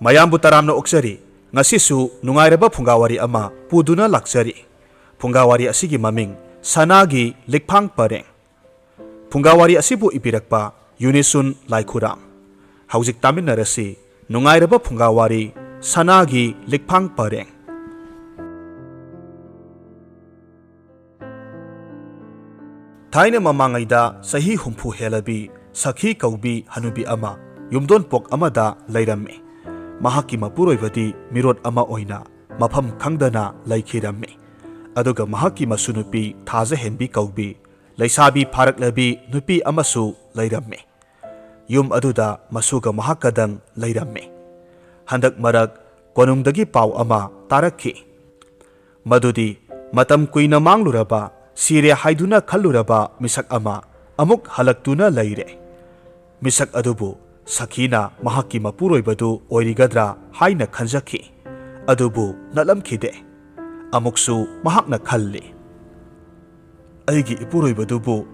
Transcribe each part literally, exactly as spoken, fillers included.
ꯃꯌꯥꯝꯕꯨ ꯇꯔꯥꯝꯅ ꯑꯣꯛꯆꯔꯤ꯫ ꯉꯁꯤꯁꯨ ꯅꯨꯡꯉꯥꯏꯔꯕ ꯐꯨꯡꯒꯥꯋꯥꯔꯤ ꯑꯃ ꯄꯨꯗꯨꯅ ꯂꯥꯛꯆꯔꯤ꯫ ꯐꯨꯡꯒꯥꯋꯥꯔꯤ ꯑꯁꯤꯒꯤ ꯃꯃꯤꯡ ꯁꯅꯥꯒꯤ ꯂꯤꯛꯐꯥꯡ ꯄꯔꯦꯡ꯫ ꯐꯨꯡꯒꯥꯋꯥꯔꯤ ꯑꯁꯤꯕꯨ ꯏꯕꯤꯔꯛꯄ ꯌꯨꯅꯤꯁꯨꯟ ꯂꯥꯏꯈꯨꯔꯥꯝ꯫ ꯍꯧꯖꯤꯛ ꯇꯥꯃꯤꯟꯅꯔꯁꯤ ꯅꯨꯡꯉꯥꯏꯔꯕ ꯐꯨꯡꯒꯥꯋꯥꯔꯤ ꯁꯅꯥꯒꯤ ꯂꯤꯛꯐꯥꯡ ꯄꯔꯦꯡ꯫ ꯊꯥꯏꯅ ꯃꯃꯥꯡꯉꯩꯗ ꯆꯍꯤ ꯍꯨꯝꯐꯨ ꯍꯦꯜꯂꯕꯤ ꯁꯈꯤ ꯀꯧꯕꯤ ꯍꯅꯨꯕꯤ ꯑꯃ ꯌꯨꯝꯗꯣꯟꯄꯣꯛ ꯑꯃꯗ ꯂꯩꯔꯝꯃꯤ꯫ ꯃꯍꯥꯛꯀꯤ ꯃꯄꯨꯔꯣꯏꯕꯗꯤ ꯃꯤꯔꯣꯠ ꯑꯃ ꯑꯣꯏꯅ ꯃꯐꯝ ꯈꯪꯗꯅ ꯂꯩꯈꯤꯔꯝꯃꯤ꯫ ꯑꯗꯨꯒ ꯃꯍꯥꯛꯀꯤ ꯃꯁꯨ ꯅꯨꯄꯤ ꯊꯥꯖꯍꯦꯟꯕꯤ ꯀꯧꯕꯤ ꯂꯩꯁꯥꯕꯤ ꯐꯥꯔꯛꯂꯕꯤ ꯅꯨꯄꯤ ꯑꯃꯁꯨ ꯂꯩꯔꯝꯃꯤ꯫ ꯌꯨꯝ ꯑꯗꯨꯗ ꯃꯁꯨꯒ ꯃꯍꯥꯛꯀꯗꯪ ꯂꯩꯔꯝꯃꯤ꯫ ꯍꯟꯗꯛ ꯃꯔꯛ ꯀꯣꯅꯨꯡꯗꯒꯤ ꯄꯥꯎ ꯑꯃ ꯇꯥꯔꯛꯈꯤ꯫ ꯃꯗꯨꯗꯤ ꯃꯇꯝ ꯀꯨꯏꯅ ꯃꯥꯡꯂꯨꯔꯕ, ꯁꯤꯔꯦ ꯍꯥꯏꯗꯨꯅ ꯈꯜꯂꯨꯔꯕ ꯃꯤꯁꯛ ꯑꯃ ꯑꯃꯨꯛ ꯍꯜꯂꯛꯇꯨꯅ ꯂꯩꯔꯦ꯫ ꯃꯤꯁꯛ ꯑꯗꯨꯕꯨ ꯁꯈꯤꯅ ꯃꯍꯥꯛꯀꯤ ꯃꯄꯨꯔꯣꯏꯕꯗꯨ ꯑꯣꯏꯔꯤꯒꯗ꯭ꯔꯥ ꯍꯥꯏꯅ ꯈꯟꯖꯈꯤ꯫ ꯑꯗꯨꯕꯨ ꯅꯠꯂꯝꯈꯤꯗꯦ꯫ ꯑꯃꯨꯛꯁꯨ ꯃꯍꯥꯛꯅ ꯈꯜꯂꯤ, "ꯑꯩꯒꯤ ꯏꯄꯨꯔꯣꯏꯕꯗꯨꯕꯨ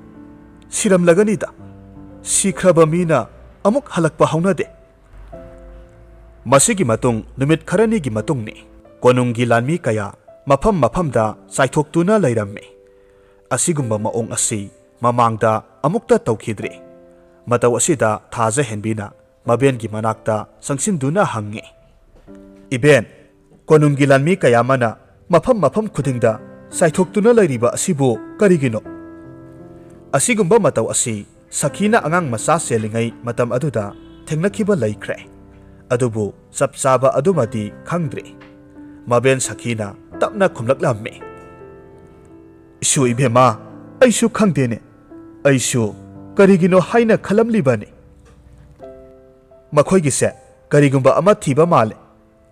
ꯁꯤꯔꯝꯂꯒꯅꯤꯗ꯫ ꯁꯤꯈ꯭ꯔꯕ ꯃꯤꯅ ꯑꯃꯨꯛ ꯍꯜꯂꯛꯄ ꯍꯧꯅꯗꯦ꯫" ꯃꯁꯤꯒꯤ ꯃꯇꯨꯡ ꯅꯨꯃꯤꯠ ꯈꯔꯅꯤꯒꯤ ꯃꯇꯨꯡꯅꯤ꯫ ꯀꯣꯅꯨꯡꯒꯤ ꯂꯥꯟꯃꯤ ꯀꯌꯥ ꯃꯐꯝ ꯃꯐꯝꯗ ꯆꯥꯏꯊꯣꯛꯇꯨꯅ ꯂꯩꯔꯝꯃꯤ꯫ ꯑꯁꯤꯒꯨꯝꯕ ꯃꯑꯣꯡ ꯑꯁꯤ ꯃꯃꯥꯡꯗ ꯑꯃꯨꯛꯇ ꯇꯧꯈꯤꯗ꯭ꯔꯤ꯫ ꯃꯇꯧ ꯑꯁꯤꯗ ꯊꯥꯖꯍꯦꯟꯕꯤꯅ ꯃꯕꯦꯟꯒꯤ ꯃꯅꯥꯛꯇ ꯆꯪꯁꯤꯟꯗꯨꯅ ꯍꯪꯉꯤ, "ꯏꯕꯦꯟ, ꯀꯣꯅꯨꯡꯒꯤ ꯂꯥꯟꯃꯤ ꯀꯌꯥ ꯑꯃꯅ ꯃꯐꯝ ꯃꯐꯝ ꯈꯨꯗꯤꯡꯗ ꯆꯥꯏꯊꯣꯛꯇꯨꯅ ꯂꯩꯔꯤꯕ ꯑꯁꯤꯕꯨ ꯀꯔꯤꯒꯤꯅꯣ?" ꯑꯁꯤꯒꯨꯝꯕ ꯃꯇꯧ ꯑꯁꯤ ꯁꯈꯤꯅ ꯑꯉꯥꯡ ꯃꯆꯥ ꯆꯦꯜꯂꯤꯉꯩ ꯃꯇꯝ ꯑꯗꯨꯗ ꯊꯦꯡꯅꯈꯤꯕ ꯂꯩꯈ꯭ꯔꯦ꯫ ꯑꯗꯨꯕꯨ ꯆꯞ ꯆꯥꯕ ꯑꯗꯨꯃꯗꯤ ꯈꯪꯗ꯭ꯔꯤ꯫ ꯃꯕꯦꯟ ꯁꯈꯤꯅ ꯇꯞꯅ ꯈꯨꯝꯂꯛꯂꯝꯃꯤ, "ꯏꯁꯨ ꯏꯕꯦꯝꯃ, ꯑꯩꯁꯨ ꯈꯪꯗꯦꯅꯦ꯫ ꯑꯩꯁꯨ ꯀꯔꯤꯒꯤꯅꯣ ꯍꯥꯏꯅ ꯈꯜꯂꯝꯂꯤꯕꯅꯤ꯫" ꯃꯈꯣꯏꯒꯤꯁꯦ ꯀꯔꯤꯒꯨꯝꯕ ꯑꯃ ꯊꯤꯕ ꯃꯥꯜꯂꯦ꯫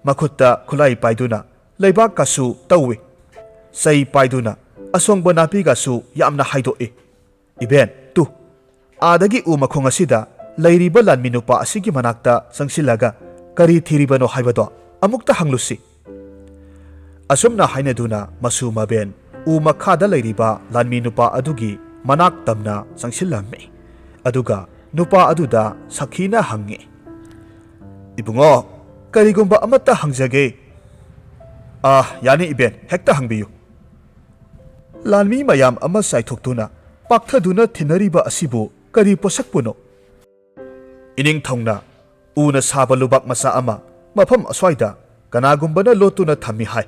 ꯃꯈꯨꯠꯇ ꯈꯨꯠꯂꯥꯏ ꯄꯥꯏꯗꯨꯅ ꯂꯩꯕꯥꯛꯀꯁꯨ ꯇꯧꯏ꯫ ꯆꯩ ꯄꯥꯏꯗꯨꯅ ꯑꯁꯣꯡꯕ ꯅꯥꯄꯤꯒꯁꯨ ꯌꯥꯝꯅ ꯍꯥꯏꯗꯣꯛꯏ꯫ ꯏꯕꯦꯟ, ꯇꯨ, ꯑꯥꯗꯒꯤ ꯎ ꯃꯈꯣꯡ ꯑꯁꯤꯗ ꯂꯩꯔꯤꯕ ꯂꯥꯟꯃꯤ ꯅꯨꯄꯥ ꯑꯁꯤꯒꯤ ꯃꯅꯥꯛꯇ ꯆꯪꯁꯤꯜꯂꯒ ꯀꯔꯤ ꯊꯤꯔꯤꯕꯅꯣ ꯍꯥꯏꯕꯗꯣ ꯑꯃꯨꯛꯇ ꯍꯪꯂꯨꯁꯤ꯫ ꯑꯁꯨꯝꯅ ꯍꯥꯏꯅꯗꯨꯅ ꯃꯁꯨ ꯃꯕꯦꯟ ꯎ ꯃꯈꯥꯗ ꯂꯩꯔꯤꯕ ꯂꯥꯟꯃꯤ ꯅꯨꯄꯥ ꯑꯗꯨꯒꯤ ꯃꯅꯥꯛ ꯇꯝꯅ ꯆꯪꯁꯤꯜꯂꯝꯃꯤ꯫ ꯑꯗꯨꯒ ꯅꯨꯄꯥ ꯑꯗꯨꯗ ꯁꯈꯤꯅ ꯍꯪꯉꯤ, "ꯏꯕꯨꯡꯉꯣ, ꯀꯔꯤꯒꯨꯝꯕ ꯑꯃꯠꯇ ꯍꯪꯖꯒꯦ꯫ ꯑꯥ, ꯌꯥꯅꯤ ꯏꯕꯦꯟ, ꯍꯦꯛꯇ ꯍꯪꯕꯤꯌꯨ꯫ ꯂꯥꯟꯃꯤ ꯃꯌꯥꯝ ꯑꯃ ꯆꯥꯏꯊꯣꯛꯇꯨꯅ ꯄꯥꯛꯊꯗꯨꯅ ꯊꯤꯟꯅꯔꯤꯕ ꯑꯁꯤꯕꯨ ꯀꯔꯤ ꯄꯣꯠꯁꯛꯄꯨꯅꯣ? ꯏꯅꯤꯡꯊꯧꯅ ꯎꯅ ꯁꯥꯕ ꯂꯨꯕꯥꯛ ꯃꯆꯥ ꯑꯃ ꯃꯐꯝ ꯑꯁ꯭ꯋꯥꯏꯗ ꯀꯅꯥꯒꯨꯝꯕꯅ ꯂꯣꯠꯇꯨꯅ ꯊꯝꯃꯤ ꯍꯥꯏ꯫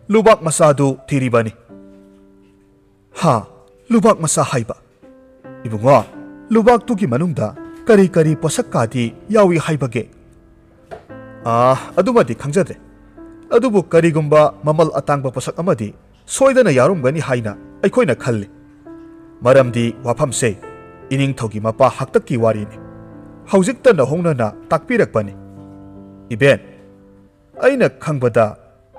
ꯂꯨꯕꯥꯛ ꯃꯆꯥꯗꯨ ꯊꯤꯔꯤꯕꯅꯤ꯫ ꯍꯥ, ꯂꯨꯕꯥꯛ ꯃꯆꯥ ꯍꯥꯏꯕ? ꯏꯕꯨꯡꯉꯣ, ꯂꯨꯕꯥꯛꯇꯨꯒꯤ ꯃꯅꯨꯡꯗ ꯀꯔꯤ ꯀꯔꯤ ꯄꯣꯠꯁꯛꯀꯥꯗꯤ ꯌꯥꯎꯏ ꯍꯥꯏꯕꯒꯦ? ꯑꯥ, ꯑꯗꯨꯃꯗꯤ ꯈꯪꯖꯗ꯭ꯔꯦ꯫ ꯑꯗꯨꯕꯨ ꯀꯔꯤꯒꯨꯝꯕ ꯃꯃꯜ ꯑꯇꯥꯡꯕ ꯄꯣꯠꯁꯛ ꯑꯃꯗꯤ ꯁꯣꯏꯗꯅ ꯌꯥꯎꯔꯝꯒꯅꯤ ꯍꯥꯏꯅ ꯑꯩꯈꯣꯏꯅ ꯈꯜꯂꯤ꯫ ꯃꯔꯝꯗꯤ ꯋꯥꯐꯝꯁꯦ ꯏꯅꯤꯡꯊꯧꯒꯤ ꯃꯄꯥ ꯍꯥꯛꯇꯛꯀꯤ ꯋꯥꯔꯤꯅꯤ꯫ ꯍꯧꯖꯤꯛꯇ ꯅꯧꯍꯧꯅꯅ ꯇꯥꯛꯄꯤꯔꯛꯄꯅꯤ꯫ ꯏꯕꯦꯟ, ꯑꯩꯅ ꯈꯪꯕꯗ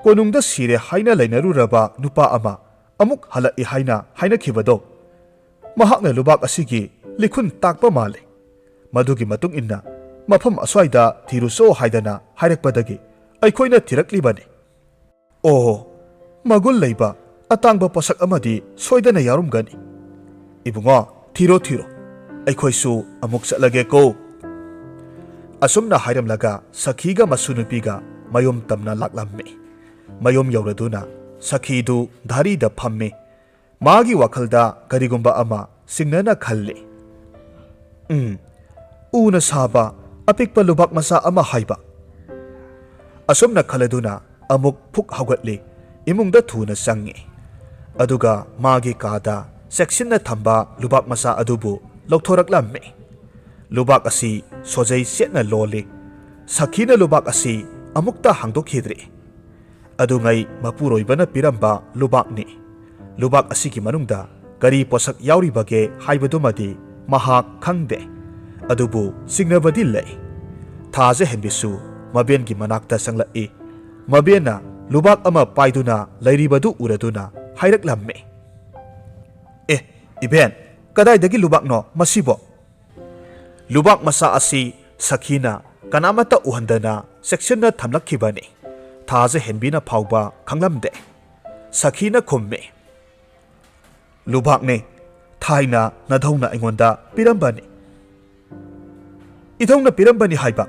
ꯀꯣꯅꯨꯡꯗ ꯁꯤꯔꯦ ꯍꯥꯏꯅ ꯂꯩꯅꯔꯨꯔꯕ ꯅꯨꯄꯥ ꯑꯃ ꯑꯃꯨꯛ ꯍꯜꯂꯛꯏ ꯍꯥꯏꯅ ꯍꯥꯏꯅꯈꯤꯕꯗꯣ, ꯃꯍꯥꯛꯅ ꯂꯨꯕꯥꯛ ꯑꯁꯤꯒꯤ ꯂꯤꯈꯨꯟ ꯇꯥꯛꯄ ꯃꯥꯜꯂꯤ꯫ ꯃꯗꯨꯒꯤ ꯃꯇꯨꯡ ꯏꯟꯅ ꯃꯐꯝ ꯑꯁ꯭ꯋꯥꯏꯗ ꯊꯤꯔꯨꯆꯣ ꯍꯥꯏꯗꯅ ꯍꯥꯏꯔꯛꯄꯗꯒꯤ ꯑꯩꯈꯣꯏꯅ ꯊꯤꯔꯛꯂꯤꯕꯅꯤ꯫ ꯑꯣ, ꯃꯒꯨꯟ ꯂꯩꯕ ꯑꯇꯥꯡꯕ ꯄꯣꯠꯁꯛ ꯑꯃꯗꯤ ꯁꯣꯏꯗꯅ ꯌꯥꯎꯔꯝꯒꯅꯤ꯫ ꯏꯕꯨꯡꯉꯣ, ꯊꯤꯔꯣ, ꯊꯤꯔꯣ, ꯑꯩꯈꯣꯏꯁꯨ ꯑꯃꯨꯛ ꯆꯠꯂꯒꯦꯀꯣ꯫ ꯑꯁꯨꯝꯅ ꯍꯥꯏꯔꯝꯂꯒ ꯁꯈꯤꯒ ꯃꯁꯨ ꯅꯨꯄꯤꯒ ꯃꯌꯨꯝ ꯇꯝꯅ ꯂꯥꯛꯂꯝꯃꯤ꯫ ꯃꯌꯨꯝ ꯌꯧꯔꯗꯨꯅ ꯁꯈꯤꯗꯨ ꯙꯥꯔꯤꯗ ꯐꯝꯃꯤ꯫ ꯃꯥꯒꯤ ꯋꯥꯈꯜꯗ ꯀꯔꯤꯒꯨꯝꯕ ꯑꯃ ꯆꯤꯡꯅꯅ ꯈꯜꯂꯤ꯫ ꯎꯝ, ꯎꯅ ꯁꯥꯕ ꯑꯄꯤꯛꯄ ꯂꯨꯕꯥꯛ ꯃꯆꯥ ꯑꯃ ꯍꯥꯏꯕ꯫ ꯑꯁꯨꯝꯅ ꯈꯜꯂꯗꯨꯅ ꯑꯃꯨꯛ ꯐꯨꯛ ꯍꯧꯒꯠꯂꯤ, ꯏꯃꯨꯡꯗ ꯊꯨꯅ ꯆꯪꯉꯤ꯫ ꯑꯗꯨꯒ ꯃꯥꯒꯤ ꯀꯥꯗ ꯆꯦꯛꯁꯤꯟꯅ ꯊꯝꯕ ꯂꯨꯕꯥꯛ ꯃꯆꯥ ꯑꯗꯨꯕꯨ ꯂꯧꯊꯣꯔꯛꯂꯝꯃꯤ꯫ ꯂꯨꯕꯥꯛ ꯑꯁꯤ ꯁꯣꯖꯩ ꯆꯦꯠꯅ ꯂꯣꯜꯂꯤ꯫ ꯁꯈꯤꯅ ꯂꯨꯕꯥꯛ ꯑꯁꯤ ꯑꯃꯨꯛꯇ ꯍꯥꯡꯗꯣꯛꯈꯤꯗ꯭ꯔꯤ꯫ ꯑꯗꯨꯉꯩ ꯃꯄꯨꯔꯣꯏꯕꯅ ꯄꯤꯔꯝꯕ ꯂꯨꯕꯥꯛꯅꯤ꯫ ꯂꯨꯕꯥꯛ ꯑꯁꯤꯒꯤ ꯃꯅꯨꯡꯗ ꯀꯔꯤ ꯄꯣꯠꯁꯛ ꯌꯥꯎꯔꯤꯕꯒꯦ ꯍꯥꯏꯕꯗꯨꯃꯗꯤ ꯃꯍꯥꯛ ꯈꯪꯗꯦ꯫ ꯑꯗꯨꯕꯨ ꯆꯤꯡꯅꯕꯗꯤ ꯂꯩ꯫ ꯊꯥꯖ ꯍꯦꯟꯕꯤꯁꯨ ꯃꯕꯦꯟꯒꯤ ꯃꯅꯥꯛꯇ ꯆꯪꯂꯛꯏ꯫ ꯃꯕꯦꯟꯅ ꯂꯨꯕꯥꯛ ꯑꯃ ꯄꯥꯏꯗꯨꯅ ꯂꯩꯔꯤꯕꯗꯨ ꯎꯔꯗꯨꯅ ꯍꯥꯏꯔꯛꯂꯝꯃꯤ꯫ ꯑꯦ, ꯏꯕꯦꯟ, ꯀꯗꯥꯏꯗꯒꯤ ꯂꯨꯕꯥꯛꯅꯣ ꯃꯁꯤꯕꯣ? ꯂꯨꯕꯥꯛ ꯃꯆꯥ ꯑꯁꯤ ꯁꯈꯤꯅ ꯀꯅꯥꯃꯠꯇ ꯎꯍꯟꯗꯅ ꯆꯦꯛꯁꯤꯟꯅ ꯊꯝꯂꯛꯈꯤꯕꯅꯤ꯫ ꯊꯥꯖ ꯍꯦꯟꯕꯤꯅ ꯐꯥꯎꯕ ꯈꯪꯂꯝꯗꯦ꯫ ꯁꯈꯤꯅ ꯈꯨꯝꯃꯤ, "ꯂꯨꯕꯥꯛꯅꯦ, ꯊꯥꯏꯅ ꯅꯙꯧꯅ ꯑꯩꯉꯣꯟꯗ ꯄꯤꯔꯝꯕꯅꯤ꯫" "ꯏꯙꯧꯅ ꯄꯤꯔꯝꯕꯅꯤ ꯍꯥꯏꯕ?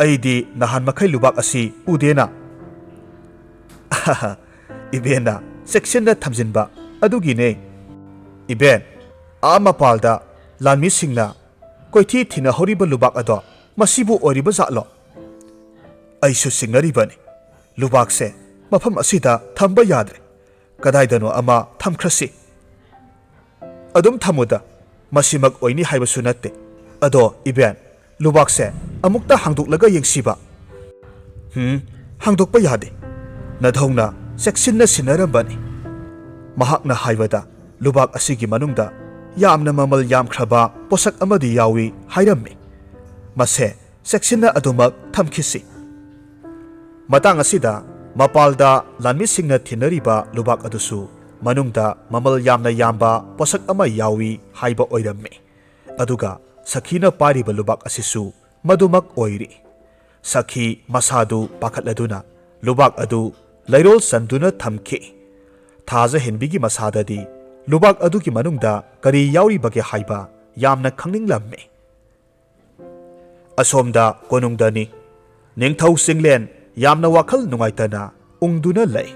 ꯑꯩꯗꯤ ꯅꯍꯥꯟ ꯃꯈꯩ ꯂꯨꯕꯥꯛ ꯑꯁꯤ ꯎꯗꯦꯅ꯫ ꯏꯕꯦꯟꯅ ꯆꯦꯛꯁꯤꯟꯅ ꯊꯝꯖꯤꯟꯕ ꯑꯗꯨꯒꯤꯅꯦ꯫ ꯏꯕꯦꯟ, ꯑꯥ ꯃꯄꯥꯜꯗ ꯂꯥꯟꯃꯤꯁꯤꯡꯅ ꯀꯣꯏꯊꯤ ꯊꯤꯅꯍꯧꯔꯤꯕ ꯂꯨꯕꯥꯛ ꯑꯗꯣ ꯃꯁꯤꯕꯨ ꯑꯣꯏꯔꯤꯕ ꯖꯥꯠꯂꯣ? ꯑꯩꯁꯨ ꯆꯤꯡꯅꯔꯤꯕꯅꯤ꯫ ꯂꯨꯕꯥꯛꯁꯦ ꯃꯐꯝ ꯑꯁꯤꯗ ꯊꯝꯕ ꯌꯥꯗ꯭ꯔꯦ꯫ ꯀꯗꯥꯏꯗꯅꯣ ꯑꯃ ꯊꯝꯈ꯭ꯔꯁꯤ꯫ ꯑꯗꯨꯝ ꯊꯝꯃꯨꯗ, ꯃꯁꯤꯃꯛ ꯑꯣꯏꯅꯤ ꯍꯥꯏꯕꯁꯨ ꯅꯠꯇꯦ꯫ ꯑꯗꯣ ꯏꯕꯦꯟ, ꯂꯨꯕꯥꯛꯁꯦ ꯑꯃꯨꯛꯇ ꯍꯥꯡꯗꯣꯛꯂꯒ ꯌꯦꯡꯁꯤꯕ꯫ ꯍꯨꯝ, ꯍꯥꯡꯗꯣꯛꯄ ꯌꯥꯗꯦ꯫ ꯅꯙꯧꯅ ꯆꯦꯛꯁꯤꯟꯅ ꯁꯤꯟꯅꯔꯝꯕꯅꯤ꯫ ꯃꯍꯥꯛꯅ ꯍꯥꯏꯕꯗ ꯂꯨꯕꯥꯛ ꯑꯁꯤꯒꯤ ꯃꯅꯨꯡꯗ ꯌꯥꯝꯅ ꯃꯃꯜ ꯌꯥꯝꯈ꯭ꯔꯕ ꯄꯣꯠꯁꯛ ꯑꯃꯗꯤ ꯌꯥꯎꯏ ꯍꯥꯏꯔꯝꯃꯤ꯫ ꯃꯁꯦ ꯆꯦꯛꯁꯤꯟꯅ ꯑꯗꯨꯃꯛ ꯊꯝꯈꯤꯁꯤ꯫ ꯃꯇꯥꯡ ꯑꯁꯤꯗ ꯃꯄꯥꯜꯗ ꯂꯥꯟꯃꯤꯁꯤꯡꯅ ꯊꯤꯟꯅꯔꯤꯕ ꯂꯨꯕꯥꯛ ꯑꯗꯨꯁꯨ ꯃꯅꯨꯡꯗ ꯃꯃꯜ ꯌꯥꯝꯅ ꯌꯥꯝꯕ ꯄꯣꯠꯁꯛ ꯑꯃ ꯌꯥꯎꯏ ꯍꯥꯏꯕ ꯑꯣꯏꯔꯝꯃꯤ꯫ ꯑꯗꯨꯒ ꯁꯈꯤꯅ ꯄꯥꯏꯔꯤꯕ ꯂꯨꯕꯥꯛ ꯑꯁꯤꯁꯨ ꯃꯗꯨꯃꯛ ꯑꯣꯏꯔꯤ꯫ ꯁꯈꯤ ꯃꯁꯥꯗꯨ ꯄꯥꯈꯠꯂꯗꯨꯅ ꯂꯨꯕꯥꯛ ꯑꯗꯨ ꯂꯩꯔꯣꯜ ꯆꯟꯗꯨꯅ ꯊꯝꯈꯤ꯫ ꯊꯥꯖ ꯍꯦꯟꯕꯤꯒꯤ ꯃꯁꯥꯗꯗꯤ ꯂꯨꯕꯥꯛ ꯑꯗꯨꯒꯤ ꯃꯅꯨꯡꯗ ꯀꯔꯤ ꯌꯥꯎꯔꯤꯕꯒꯦ ꯍꯥꯏꯕ ꯌꯥꯝꯅ ꯈꯪꯅꯤꯡꯂꯝꯃꯤ꯫ ꯑꯁꯣꯝꯗ ꯀꯣꯅꯨꯡꯗꯅꯤ꯫ ꯅꯤꯡꯊꯧ ꯆꯤꯡꯂꯦꯟ ꯌꯥꯝꯅ ꯋꯥꯈꯜ ꯅꯨꯡꯉꯥꯏꯇꯅ ꯎꯪꯗꯨꯅ ꯂꯩ꯫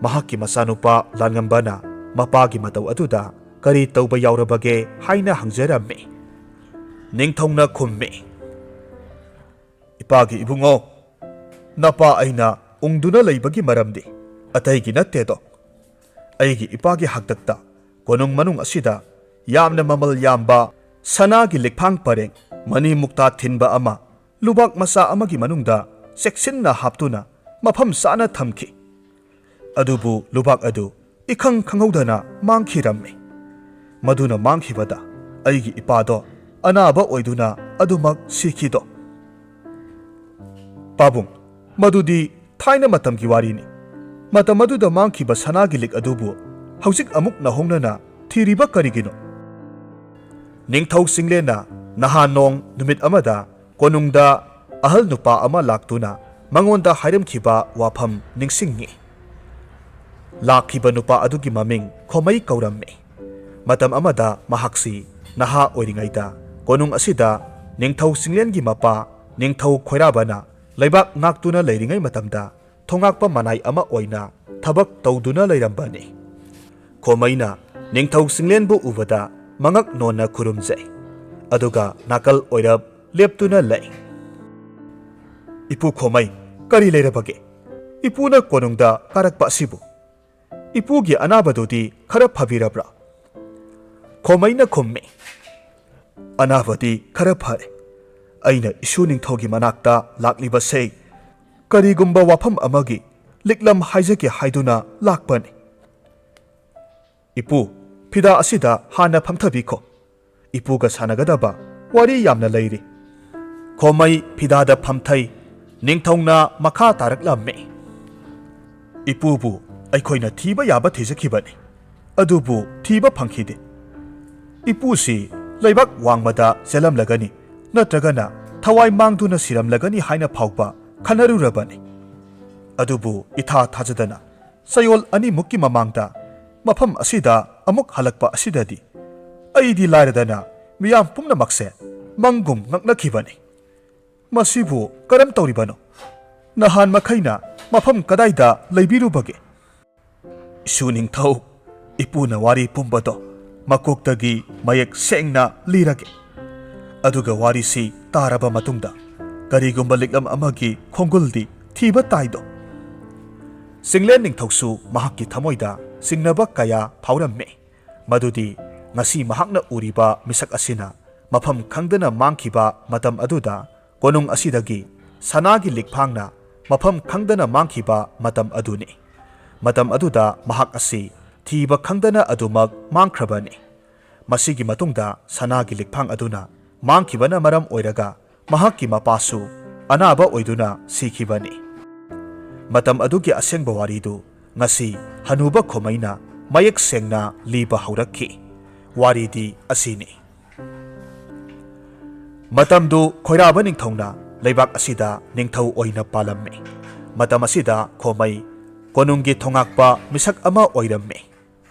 ꯃꯍꯥꯛꯀꯤ ꯃꯆꯥꯅꯨꯄꯥ ꯂꯥꯟꯉꯝꯕꯅ ꯃꯄꯥꯒꯤ ꯃꯇꯧ ꯑꯗꯨꯗ ꯀꯔꯤ ꯇꯧꯕ ꯌꯥꯎꯔꯕꯒꯦ ꯍꯥꯏꯅ ꯍꯪꯖꯔꯝꯃꯤ꯫ ꯅꯤꯡꯊꯧꯅ ꯈꯨꯝꯃꯤ, "ꯏꯄꯥꯒꯤ ꯏꯕꯨꯡꯉꯣ, ꯅꯄꯥ ꯑꯩꯅ ꯎꯪꯗꯨꯅ ꯂꯩꯕꯒꯤ ꯃꯔꯝꯗꯤ ꯑꯇꯩꯒꯤ ꯅꯠꯇꯦꯗꯣ꯫ ꯑꯩꯒꯤ ꯏꯄꯥꯒꯤ ꯍꯥꯛꯇꯛꯇ ꯀꯣꯅꯨꯡ ꯃꯅꯨꯡ ꯑꯁꯤꯗ ꯌꯥꯝꯅ ꯃꯃꯜ ꯌꯥꯝꯕ ꯁꯅꯥꯒꯤ ꯂꯤꯛꯐꯥꯡ ꯄꯔꯦꯡ ꯃꯅꯤ ꯃꯨꯛꯇꯥ ꯊꯤꯟꯕ ꯑꯃ ꯂꯨꯕꯥꯛ ꯃꯆꯥ ꯑꯃꯒꯤ ꯃꯅꯨꯡꯗ ꯆꯦꯛꯁꯤꯟꯅ ꯍꯥꯞꯇꯨꯅ ꯃꯐꯝ ꯆꯥꯅ ꯊꯝꯈꯤ꯫ ꯑꯗꯨꯕꯨ ꯂꯨꯕꯥꯛ ꯑꯗꯨ ꯏꯈꯪ ꯈꯪꯍꯧꯗꯅ ꯃꯥꯡꯈꯤꯔꯝꯃꯤ꯫ ꯃꯗꯨꯅ ꯃꯥꯡꯈꯤꯕꯗ ꯑꯩꯒꯤ ꯏꯄꯥꯗꯣ ꯑꯅꯥꯕ ꯑꯣꯏꯗꯨꯅ ꯑꯗꯨꯃꯛ ꯁꯤꯈꯤꯗꯣ꯫ ꯄꯥꯕꯨꯡ, ꯃꯗꯨꯗꯤ ꯊꯥꯏꯅ ꯃꯇꯝꯒꯤ ꯋꯥꯔꯤꯅꯤ꯫ ꯃꯇꯝ ꯑꯗꯨꯗ ꯃꯥꯡꯈꯤꯕ ꯁꯅꯥꯒꯤ ꯂꯤꯛ ꯑꯗꯨꯕꯨ ꯍꯧꯖꯤꯛ ꯑꯃꯨꯛ ꯅꯧꯍꯧꯅꯅ ꯊꯤꯔꯤꯕ ꯀꯔꯤꯒꯤꯅꯣ?" ꯅꯤꯡꯊꯧ ꯆꯤꯡꯂꯦꯟꯅ ꯅꯍꯥꯟ ꯅꯣꯡ ꯅꯨꯃꯤꯠ ꯑꯃꯗ ꯀꯣꯅꯨꯡꯗ ꯑꯍꯜ ꯅꯨꯄꯥ ꯑꯃ ꯂꯥꯛꯇꯨꯅ ꯃꯉꯣꯟꯗ ꯍꯥꯏꯔꯝꯈꯤꯕ ꯋꯥꯐꯝ ꯅꯤꯡꯁꯤꯡꯉꯤ꯫ ꯂꯥꯛꯈꯤꯕ ꯅꯨꯄꯥ ꯑꯗꯨꯒꯤ ꯃꯃꯤꯡ ꯈꯣꯃꯩ ꯀꯧꯔꯝꯃꯤ꯫ ꯃꯇꯝ ꯑꯃꯗ ꯃꯍꯥꯛꯁꯤ ꯅꯍꯥ ꯑꯣꯏꯔꯤꯉꯩꯗ ꯀꯣꯅꯨꯡ ꯑꯁꯤꯗ ꯅꯤꯡꯊꯧ ꯆꯤꯡꯂꯦꯟꯒꯤ ꯃꯄꯥ ꯅꯤꯡꯊꯧ ꯈꯣꯏꯔꯥꯕꯅ ꯂꯩꯕꯥꯛ ꯉꯥꯛꯇꯨꯅ ꯂꯩꯔꯤꯉꯩ ꯃꯇꯝꯗ ꯊꯣꯉꯥꯛꯄ ꯃꯅꯥꯏ ꯑꯃ ꯑꯣꯏꯅ ꯊꯕꯛ ꯇꯧꯗꯨꯅ ꯂꯩꯔꯝꯕꯅꯤ꯫ ꯈꯣꯃꯩꯅ ꯅꯤꯡꯊꯧ ꯆꯤꯡꯂꯦꯟꯕꯨ ꯎꯕꯗ ꯃꯉꯛ ꯅꯣꯟꯅ ꯈꯨꯔꯨꯝꯖꯩ꯫ ꯑꯗꯨꯒ ꯅꯥꯀꯜ ꯑꯣꯏꯔꯞ ꯂꯦꯞꯇꯨꯅ ꯂꯩ꯫ "ꯏꯄꯨ ꯈꯣꯃꯩ, ꯀꯔꯤ ꯂꯩꯔꯕꯒꯦ? ꯏꯄꯨꯅ ꯀꯣꯅꯨꯡꯗ ꯀꯥꯔꯛꯄ ꯑꯁꯤꯕꯨ? ꯏꯄꯨꯒꯤ ꯑꯅꯥꯕꯗꯨꯗꯤ ꯈꯔ ꯐꯕꯤꯔꯕ꯭ꯔꯥ?" ꯈꯣꯃꯩꯅ ꯈꯨꯝꯃꯤ, "ꯑꯅꯥꯕꯗꯤ ꯈꯔ ꯐꯔꯦ꯫ ꯑꯩꯅ ꯏꯁꯨ ꯅꯤꯡꯊꯧꯒꯤ ꯃꯅꯥꯛꯇ ꯂꯥꯛꯂꯤꯕꯁꯦ ꯀꯔꯤꯒꯨꯝꯕ ꯋꯥꯐꯝ ꯑꯃꯒꯤ ꯂꯤꯛꯂꯝ ꯍꯥꯏꯖꯒꯦ ꯍꯥꯏꯗꯨꯅ ꯂꯥꯛꯄꯅꯤ꯫ ꯏꯄꯨ, ꯐꯤꯗꯥ ꯑꯁꯤꯗ ꯍꯥꯟꯅ ꯐꯝꯊꯕꯤꯈꯣ꯫ ꯏꯄꯨꯒ ꯁꯥꯟꯅꯒꯗꯕ ꯋꯥꯔꯤ ꯌꯥꯝꯅ ꯂꯩꯔꯤ꯫" ꯈꯣꯃꯩ ꯐꯤꯗꯥꯗ ꯐꯝꯊꯩ꯫ ꯅꯤꯡꯊꯧꯅ ꯃꯈꯥ ꯇꯥꯔꯛꯂꯝꯃꯤ, "ꯏꯄꯨꯕꯨ ꯑꯩꯈꯣꯏꯅ ꯊꯤꯕ ꯌꯥꯕ ꯊꯤꯖꯈꯤꯕꯅꯤ, ꯑꯗꯨꯕꯨ ꯊꯤꯕ ꯐꯪꯈꯤꯗꯦ꯫ ꯏꯄꯨꯁꯤ ꯂꯩꯕꯥꯛ ꯋꯥꯡꯃꯗ ꯆꯦꯜꯂꯝꯂꯒꯅꯤ, ꯅꯠꯇ꯭ꯔꯒꯅ ꯊꯋꯥꯏ ꯃꯥꯡꯗꯨꯅ ꯁꯤꯔꯝꯂꯒꯅꯤ ꯍꯥꯏꯅ ꯐꯥꯎꯕ ꯈꯟꯅꯔꯨꯔꯕꯅꯤ꯫ ꯑꯗꯨꯕꯨ ꯏꯊꯥ ꯊꯥꯖꯗꯅ ꯆꯌꯣꯜ ꯑꯅꯤꯃꯨꯛꯀꯤ ꯃꯃꯥꯡꯗ ꯃꯐꯝ ꯑꯁꯤꯗ ꯑꯃꯨꯛ ꯍꯜꯂꯛꯄ ꯑꯁꯤꯗꯗꯤ ꯑꯩꯗꯤ ꯂꯥꯏꯔꯗꯅ ꯃꯤꯌꯥꯝ ꯄꯨꯝꯅꯃꯛꯁꯦ ꯃꯪꯒꯨꯝ ꯉꯛꯅꯈꯤꯕꯅꯤ꯫ ꯃꯁꯤꯕꯨ ꯀꯔꯝ ꯇꯧꯔꯤꯕꯅꯣ? ꯅꯍꯥꯟ ꯃꯈꯩꯅ ꯃꯐꯝ ꯀꯗꯥꯏꯗ ꯂꯩꯕꯤꯔꯨꯕꯒꯦ?" "ꯏꯁꯨ ꯅꯤꯡꯊꯧ, ꯏꯄꯨꯅ ꯋꯥꯔꯤ ꯄꯨꯝꯕꯗꯣ ꯃꯀꯣꯛꯇꯒꯤ ꯃꯌꯦꯛ ꯁꯦꯡꯅ ꯂꯤꯔꯒꯦ꯫ ꯑꯗꯨꯒ ꯋꯥꯔꯤꯁꯤ ꯇꯥꯔꯕ ꯃꯇꯨꯡꯗ ꯀꯔꯤꯒꯨꯝꯕ ꯂꯤꯛꯂꯝ ꯑꯃꯒꯤ ꯈꯣꯡꯒꯨꯜꯗꯤ ꯊꯤꯕ ꯇꯥꯏꯗꯣ꯫" ꯆꯤꯡꯂꯦꯟ ꯅꯤꯡꯊꯧꯁꯨ ꯃꯍꯥꯛꯀꯤ ꯊꯃꯣꯏꯗ ꯆꯤꯡꯅꯕ ꯀꯌꯥ ꯐꯥꯎꯔꯝꯃꯤ꯫ ꯃꯗꯨꯗꯤ ꯉꯁꯤ ꯃꯍꯥꯛꯅ ꯎꯔꯤꯕ ꯃꯤꯁꯛ ꯑꯁꯤꯅ ꯃꯐꯝ ꯈꯪꯗꯅ ꯃꯥꯡꯈꯤꯕ ꯃꯇꯝ ꯑꯗꯨꯗ ꯀꯣꯅꯨꯡ ꯑꯁꯤꯗꯒꯤ ꯁꯅꯥꯒꯤ ꯂꯤꯛꯐꯥꯡꯅ ꯃꯐꯝ ꯈꯪꯗꯅ ꯃꯥꯡꯈꯤꯕ ꯃꯇꯝ ꯑꯗꯨꯅꯤ꯫ ꯃꯇꯝ ꯑꯗꯨꯗ ꯃꯍꯥꯛ ꯑꯁꯤ ꯊꯤꯕ ꯈꯪꯗꯅ ꯑꯗꯨꯃꯛ ꯃꯥꯡꯈ꯭ꯔꯕꯅꯤ꯫ ꯃꯁꯤꯒꯤ ꯃꯇꯨꯡꯗ ꯁꯅꯥꯒꯤ ꯂꯤꯛꯐꯥꯡ ꯑꯗꯨꯅ ꯃꯥꯡꯈꯤꯕꯅ ꯃꯔꯝ ꯑꯣꯏꯔꯒ ꯃꯍꯥꯛꯀꯤ ꯃꯄꯥꯁꯨ ꯑꯅꯥꯕ ꯑꯣꯏꯗꯨꯅ ꯁꯤꯈꯤꯕꯅꯤ꯫ ꯃꯇꯝ ꯑꯗꯨꯒꯤ ꯑꯁꯦꯡꯕ ꯋꯥꯔꯤꯗꯨ ꯉꯁꯤ ꯍꯅꯨꯕ ꯈꯣꯃꯩꯅ ꯃꯌꯦꯛ ꯁꯦꯡꯅ ꯂꯤꯕ ꯍꯧꯔꯛꯈꯤ꯫ ꯋꯥꯔꯤꯗꯤ ꯑꯁꯤꯅꯤ꯫ ꯃꯇꯝꯗꯨ ꯈꯣꯏꯔꯥꯕ ꯅꯤꯡꯊꯧꯅ ꯂꯩꯕꯥꯛ ꯑꯁꯤꯗ ꯅꯤꯡꯊꯧ ꯑꯣꯏꯅ ꯄꯥꯜꯂꯝꯃꯤ꯫ ꯃꯇꯝ ꯑꯁꯤꯗ ꯈꯣꯃꯩ ꯀꯣꯅꯨꯡꯒꯤ ꯊꯣꯉꯥꯛꯄ ꯃꯤꯁꯛ ꯑꯃ ꯑꯣꯏꯔꯝꯃꯤ꯫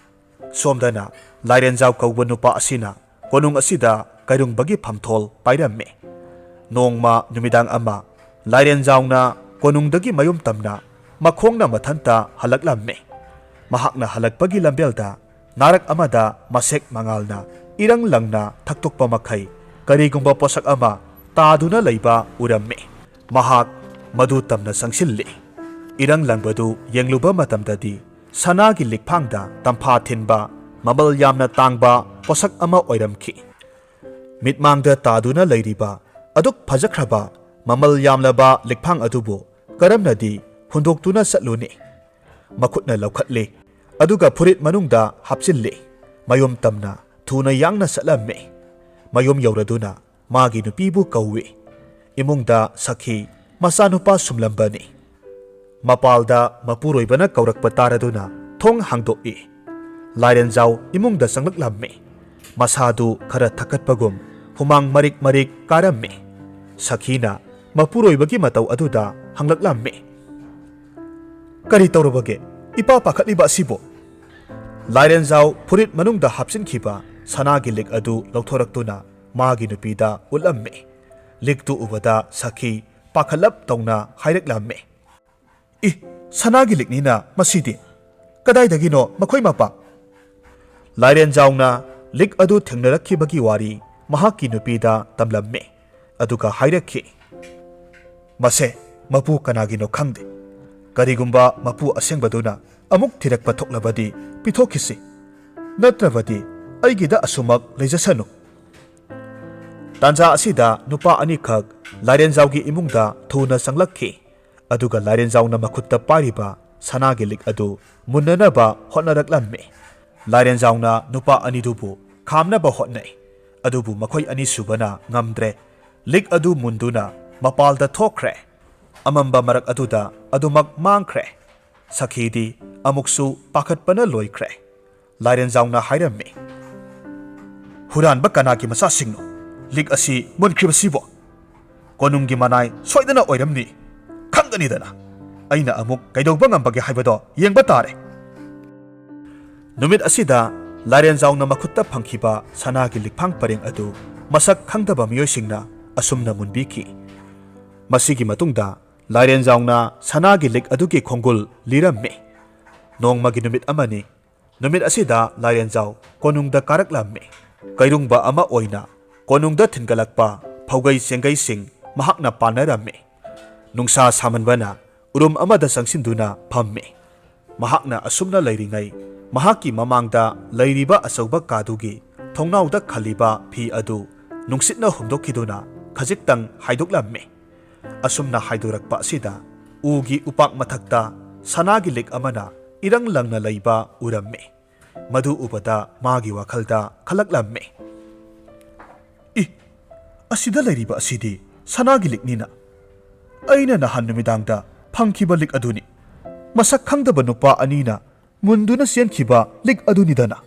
ꯁꯣꯝꯗꯅ ꯂꯥꯏꯔꯦꯟꯖꯥꯎ ꯀꯧꯕ ꯅꯨꯄꯥ ꯑꯁꯤꯅ ꯀꯣꯅꯨꯡ ꯑꯁꯤꯗ ꯀꯩꯔꯨꯡꯕꯒꯤ ꯐꯝꯊꯣꯜ ꯄꯥꯏꯔꯝꯃꯤ꯫ ꯅꯣꯡꯃ ꯅꯨꯃꯤꯗꯥꯡ ꯑꯃ ꯂꯥꯏꯔꯦꯟꯖꯥꯎꯅ ꯀꯣꯅꯨꯡꯗꯒꯤ ꯃꯌꯨꯝ ꯇꯝꯅ ꯃꯈꯣꯡꯅ ꯃꯊꯟꯇ ꯍꯜꯂꯛꯂꯝꯃꯤ꯫ ꯃꯍꯥꯛꯅ ꯍꯜꯂꯛꯄꯒꯤ ꯂꯝꯕꯦꯜꯗ ꯅꯥꯔꯛ ꯑꯃꯗ ꯃꯁꯦꯛ ꯃꯉꯥꯜꯅ ꯏꯔꯪ ꯂꯪꯅ ꯊꯛꯇꯣꯛꯄ ꯃꯈꯩ ꯀꯔꯤꯒꯨꯝꯕ ꯄꯣꯠꯁꯛ ꯑꯃ ꯇꯥꯗꯨꯅ ꯂꯩꯕ ꯎꯔꯝꯃꯤ꯫ ꯃꯍꯥꯛ ꯃꯗꯨ ꯇꯝꯅ ꯆꯪꯁꯤꯜꯂꯤ꯫ ꯏꯔꯪ ꯂꯪꯕꯗꯨ ꯌꯦꯡꯂꯨꯕ ꯃꯇꯝꯗꯗꯤ ꯁꯅꯥꯒꯤ ꯂꯤꯛꯐꯥꯡꯗ ꯇꯝꯐꯥ ꯊꯤꯟꯕ ꯃꯃꯜ ꯌꯥꯝꯅ ꯇꯥꯡꯕ ꯄꯣꯠꯁꯛ ꯑꯃ ꯑꯣꯏꯔꯝꯈꯤ꯫ ꯃꯤꯠꯃꯥꯡꯗ ꯇꯥꯗꯨꯅ ꯂꯩꯔꯤꯕ ꯑꯗꯨꯛ ꯐꯖꯈ꯭ꯔꯕ ꯃꯃꯜ ꯌꯥꯝꯂꯕ ꯂꯤꯛꯐꯥꯡ ꯑꯗꯨꯕꯨ ꯀꯔꯝꯅꯗꯤ ꯍꯨꯟꯗꯣꯛꯇꯨꯅ ꯆꯠꯂꯨꯅꯤ? ꯃꯈꯨꯠꯅ ꯂꯧꯈꯠꯂꯤ, ꯑꯗꯨꯒ ꯐꯨꯔꯤꯠ ꯃꯅꯨꯡꯗ ꯍꯥꯞꯆꯤꯜꯂꯤ꯫ ꯃꯌꯨꯝ ꯇꯝꯅ ꯊꯨꯅ ꯌꯥꯡꯅ ꯆꯠꯂꯝꯃꯤ꯫ ꯃꯌꯨꯝ ꯌꯧꯔꯗꯨꯅ ꯃꯥꯒꯤ ꯅꯨꯄꯤꯕꯨ ꯀꯧꯏ꯫ ꯏꯃꯨꯡꯗ ꯁꯈꯤ ꯃꯆꯥꯅꯨꯄꯥ ꯁꯨꯝꯂꯝꯕꯅꯤ꯫ ꯃꯄꯥꯜꯗ ꯃꯄꯨꯔꯣꯏꯕꯅ ꯀꯧꯔꯛꯄ ꯇꯥꯔꯗꯨꯅ ꯊꯣꯡ ꯍꯥꯡꯗꯣꯛꯏ꯫ ꯂꯥꯏꯔꯦꯟꯖꯥꯎ ꯏꯃꯨꯡꯗ ꯆꯪꯂꯛꯂꯝꯃꯤ꯫ ꯃꯁꯥꯗꯨ ꯈꯔ ꯊꯛꯀꯠꯄꯒꯨꯝ ꯍꯨꯃꯥꯡ ꯃꯔꯤꯛ ꯃꯔꯤꯛ ꯀꯥꯔꯝꯃꯤ꯫ ꯁꯈꯤꯅ ꯃꯄꯨꯔꯣꯏꯕꯒꯤ ꯃꯇꯧ ꯑꯗꯨꯗ ꯍꯪꯂꯛꯂꯝꯃꯤ꯫ "ꯀꯔꯤ ꯇꯧꯔꯕꯒꯦ? ꯏꯄꯥ ꯄꯥꯈꯠꯂꯤꯕ ꯑꯁꯤꯕꯨ?" ꯂꯥꯏꯔꯦꯟꯖꯥꯎ ꯐꯨꯔꯤꯠ ꯃꯅꯨꯡꯗ ꯍꯥꯞꯆꯤꯟꯈꯤꯕ ꯁꯅꯥꯒꯤ ꯂꯤꯛ ꯑꯗꯨ ꯂꯧꯊꯣꯔꯛꯇꯨꯅ ꯃꯥꯒꯤ ꯅꯨꯄꯤꯗ ꯎꯠꯂꯝꯃꯤ꯫ ꯂꯤꯛꯇꯨ ꯎꯕꯗ ꯁꯈꯤ ꯄꯥꯈꯠꯂꯞ ꯇꯧꯅ ꯍꯥꯏꯔꯛꯂꯝꯃꯤ꯫ "ꯏ, ꯁꯅꯥꯒꯤ ꯂꯤꯛꯅꯤꯅ ꯃꯁꯤꯗꯤ꯫ ꯀꯗꯥꯏꯗꯒꯤꯅꯣ ꯃꯈꯣꯏ ꯃꯄꯥ?" ꯂꯥꯏꯔꯦꯟꯖꯥꯎꯅ ꯂꯤꯛ ꯑꯗꯨ ꯊꯦꯡꯅꯔꯛꯈꯤꯕꯒꯤ ꯋꯥꯔꯤ ꯃꯍꯥꯛꯀꯤ ꯅꯨꯄꯤꯗ ꯇꯝꯂꯝꯃꯤ꯫ ꯑꯗꯨꯒ ꯍꯥꯏꯔꯛꯈꯤ, "ꯃꯁꯦ ꯃꯄꯨ ꯀꯅꯥꯒꯤꯅꯣ ꯈꯪꯗꯦ꯫ ꯀꯔꯤꯒꯨꯝꯕ ꯃꯄꯨ ꯑꯁꯦꯡꯕꯗꯨꯅ ꯑꯃꯨꯛ ꯊꯤꯔꯛꯄ ꯊꯣꯛꯂꯕꯗꯤ ꯄꯤꯊꯣꯛꯈꯤꯁꯤ, ꯅꯠꯇ꯭ꯔꯕꯗꯤ ꯑꯩꯒꯤꯗ ꯑꯁꯨꯃꯛ ꯂꯩꯖꯁꯅꯨ꯫" ꯇꯥꯟꯖꯥ ꯑꯁꯤꯗ ꯅꯨꯄꯥ ꯑꯅꯤꯈꯛ ꯂꯥꯏꯔꯦꯟꯖꯥꯎꯒꯤ ꯏꯃꯨꯡꯗ ꯊꯨꯅ ꯆꯪꯂꯛꯈꯤ꯫ ꯑꯗꯨꯒ ꯂꯥꯏꯔꯦꯟꯖꯥꯎꯅ ꯃꯈꯨꯠꯇ ꯄꯥꯏꯔꯤꯕ ꯁꯅꯥꯒꯤ ꯂꯤꯛ ꯑꯗꯨ ꯃꯨꯟꯅꯅꯕ ꯍꯣꯠꯅꯔꯛꯂꯝꯃꯤ꯫ ꯂꯥꯏꯔꯦꯟꯖꯥꯎꯅ ꯅꯨꯄꯥ ꯑꯅꯤꯗꯨꯕꯨ ꯈꯥꯝꯅꯕ ꯍꯣꯠꯅꯩ, ꯑꯗꯨꯕꯨ ꯃꯈꯣꯏ ꯑꯅꯤꯁꯨꯕꯅ ꯉꯝꯗ꯭ꯔꯦ꯫ ꯂꯤꯛ ꯑꯗꯨ ꯃꯨꯟꯗꯨꯅ ꯃꯄꯥꯜꯗ ꯊꯣꯛꯈ꯭ꯔꯦ꯫ ꯑꯃꯝꯕ ꯃꯔꯛ ꯑꯗꯨꯗ ꯑꯗꯨꯃꯛ ꯃꯥꯡꯈ꯭ꯔꯦ꯫ ꯁꯈꯤꯗꯤ ꯑꯃꯨꯛꯁꯨ ꯄꯥꯈꯠꯄꯅ ꯂꯣꯏꯈ꯭ꯔꯦ꯫ ꯂꯥꯏꯔꯦꯟꯖꯥꯎꯅ ꯍꯥꯏꯔꯝꯃꯤ, "ꯍꯨꯔꯥꯟꯕ ꯀꯅꯥꯒꯤ ꯃꯆꯥꯁꯤꯡꯅꯣ ꯂꯤꯛ ꯑꯁꯤ ꯃꯨꯟꯈ꯭ꯔꯤꯕꯁꯤꯕꯣ? ꯀꯣꯅꯨꯡꯒꯤ ꯃꯅꯥꯏ ꯁꯣꯏꯗꯅ ꯑꯣꯏꯔꯝꯅꯤ꯫ ꯈꯪꯒꯅꯤꯗꯅ꯫ ꯑꯩꯅ ꯑꯃꯨꯛ ꯀꯩꯗꯧꯕ ꯉꯝꯕꯒꯦ ꯍꯥꯏꯕꯗꯣ ꯌꯦꯡꯕ ꯇꯥꯔꯦ꯫" ꯅꯨꯃꯤꯠ ꯑꯁꯤꯗ ꯂꯥꯏꯔꯦꯟꯖꯥꯎꯅ ꯃꯈꯨꯠꯇ ꯐꯪꯈꯤꯕ ꯁꯅꯥꯒꯤ ꯂꯤꯛꯐꯥꯡ ꯄꯔꯦꯡ ꯑꯗꯨ ꯃꯁꯛ ꯈꯪꯗꯕ ꯃꯤꯑꯣꯏꯁꯤꯡꯅ ꯑꯁꯨꯝꯅ ꯃꯨꯟꯕꯤꯈꯤ꯫ ꯃꯁꯤꯒꯤ ꯃꯇꯨꯡꯗ ꯂꯥꯏꯔꯦꯟꯖꯥꯎꯅ ꯁꯅꯥꯒꯤ ꯂꯤꯛ ꯑꯗꯨꯒꯤ ꯈꯣꯡꯒꯨꯜ ꯂꯤꯔꯝꯃꯤ꯫ ꯅꯣꯡꯃꯒꯤ ꯅꯨꯃꯤꯠ ꯑꯃꯅꯤ꯫ ꯅꯨꯃꯤꯠ ꯑꯁꯤꯗ ꯂꯥꯏꯔꯦꯟꯖꯥꯎ ꯀꯣꯅꯨꯡꯗ ꯀꯥꯔꯛꯂꯝꯃꯤ꯫ ꯀꯩꯔꯨꯡꯕ ꯑꯃ ꯑꯣꯏꯅ ꯀꯣꯅꯨꯡꯗ ꯊꯤꯟꯒꯠꯂꯛꯄ ꯐꯧꯒꯩ ꯆꯦꯡꯒꯩꯁꯤꯡ ꯃꯍꯥꯛꯅ ꯄꯥꯟꯅꯔꯝꯃꯤ꯫ ꯅꯨꯡꯁꯥ ꯁꯥꯃꯟꯕꯅ ꯎꯔꯨꯝ ꯑꯃꯗ ꯆꯪꯁꯤꯟꯗꯨꯅ ꯐꯝꯃꯤ꯫ ꯃꯍꯥꯛꯅ ꯑꯁꯨꯝꯅ ꯂꯩꯔꯤꯉꯩ, ꯃꯍꯥꯛꯀꯤ ꯃꯃꯥꯡꯗ ꯂꯩꯔꯤꯕ ꯑꯆꯧꯕ ꯀꯥꯗꯨꯒꯤ ꯊꯣꯡꯅꯥꯎꯗ ꯈꯜꯂꯤꯕ ꯐꯤ ꯑꯗꯨ ꯅꯨꯡꯁꯤꯠꯅ ꯍꯨꯝꯗꯣꯛꯈꯤꯗꯨꯅ ꯈꯖꯤꯛꯇꯪ ꯍꯥꯏꯗꯣꯛꯂꯝꯃꯤ꯫ ꯑꯁꯨꯝꯅ ꯍꯥꯏꯗꯣꯔꯛꯄ ꯑꯁꯤꯗ ꯎꯒꯤ ꯎꯄꯥꯛ ꯃꯊꯛꯇ ꯁꯅꯥꯒꯤ ꯂꯤꯛ ꯑꯃꯅ ꯏꯔꯪ ꯂꯪꯅ ꯂꯩꯕ ꯎꯔꯝꯃꯤ꯫ ꯃꯗꯨ ꯎꯕꯗ ꯃꯥꯒꯤ ꯋꯥꯈꯜꯗ ꯈꯜꯂꯛꯂꯝꯃꯤ꯫ "ꯏ, ꯑꯁꯤꯗ ꯂꯩꯔꯤꯕ ꯑꯁꯤꯗꯤ ꯁꯅꯥꯒꯤ ꯂꯤꯛꯅꯤꯅ꯫ ꯑꯩꯅ ꯅꯍꯥꯟ ꯅꯨꯃꯤꯗꯥꯡꯗ ꯐꯪꯈꯤꯕ ꯂꯤꯛ ꯑꯗꯨꯅꯤ꯫ ꯃꯁꯛ ꯈꯪꯗꯕ ꯅꯨꯄꯥ ꯑꯅꯤꯅ ꯃꯨꯟꯗꯨꯅ ꯆꯦꯟꯈꯤꯕ ꯂꯤꯛ ꯑꯗꯨꯅꯤꯗꯅ꯫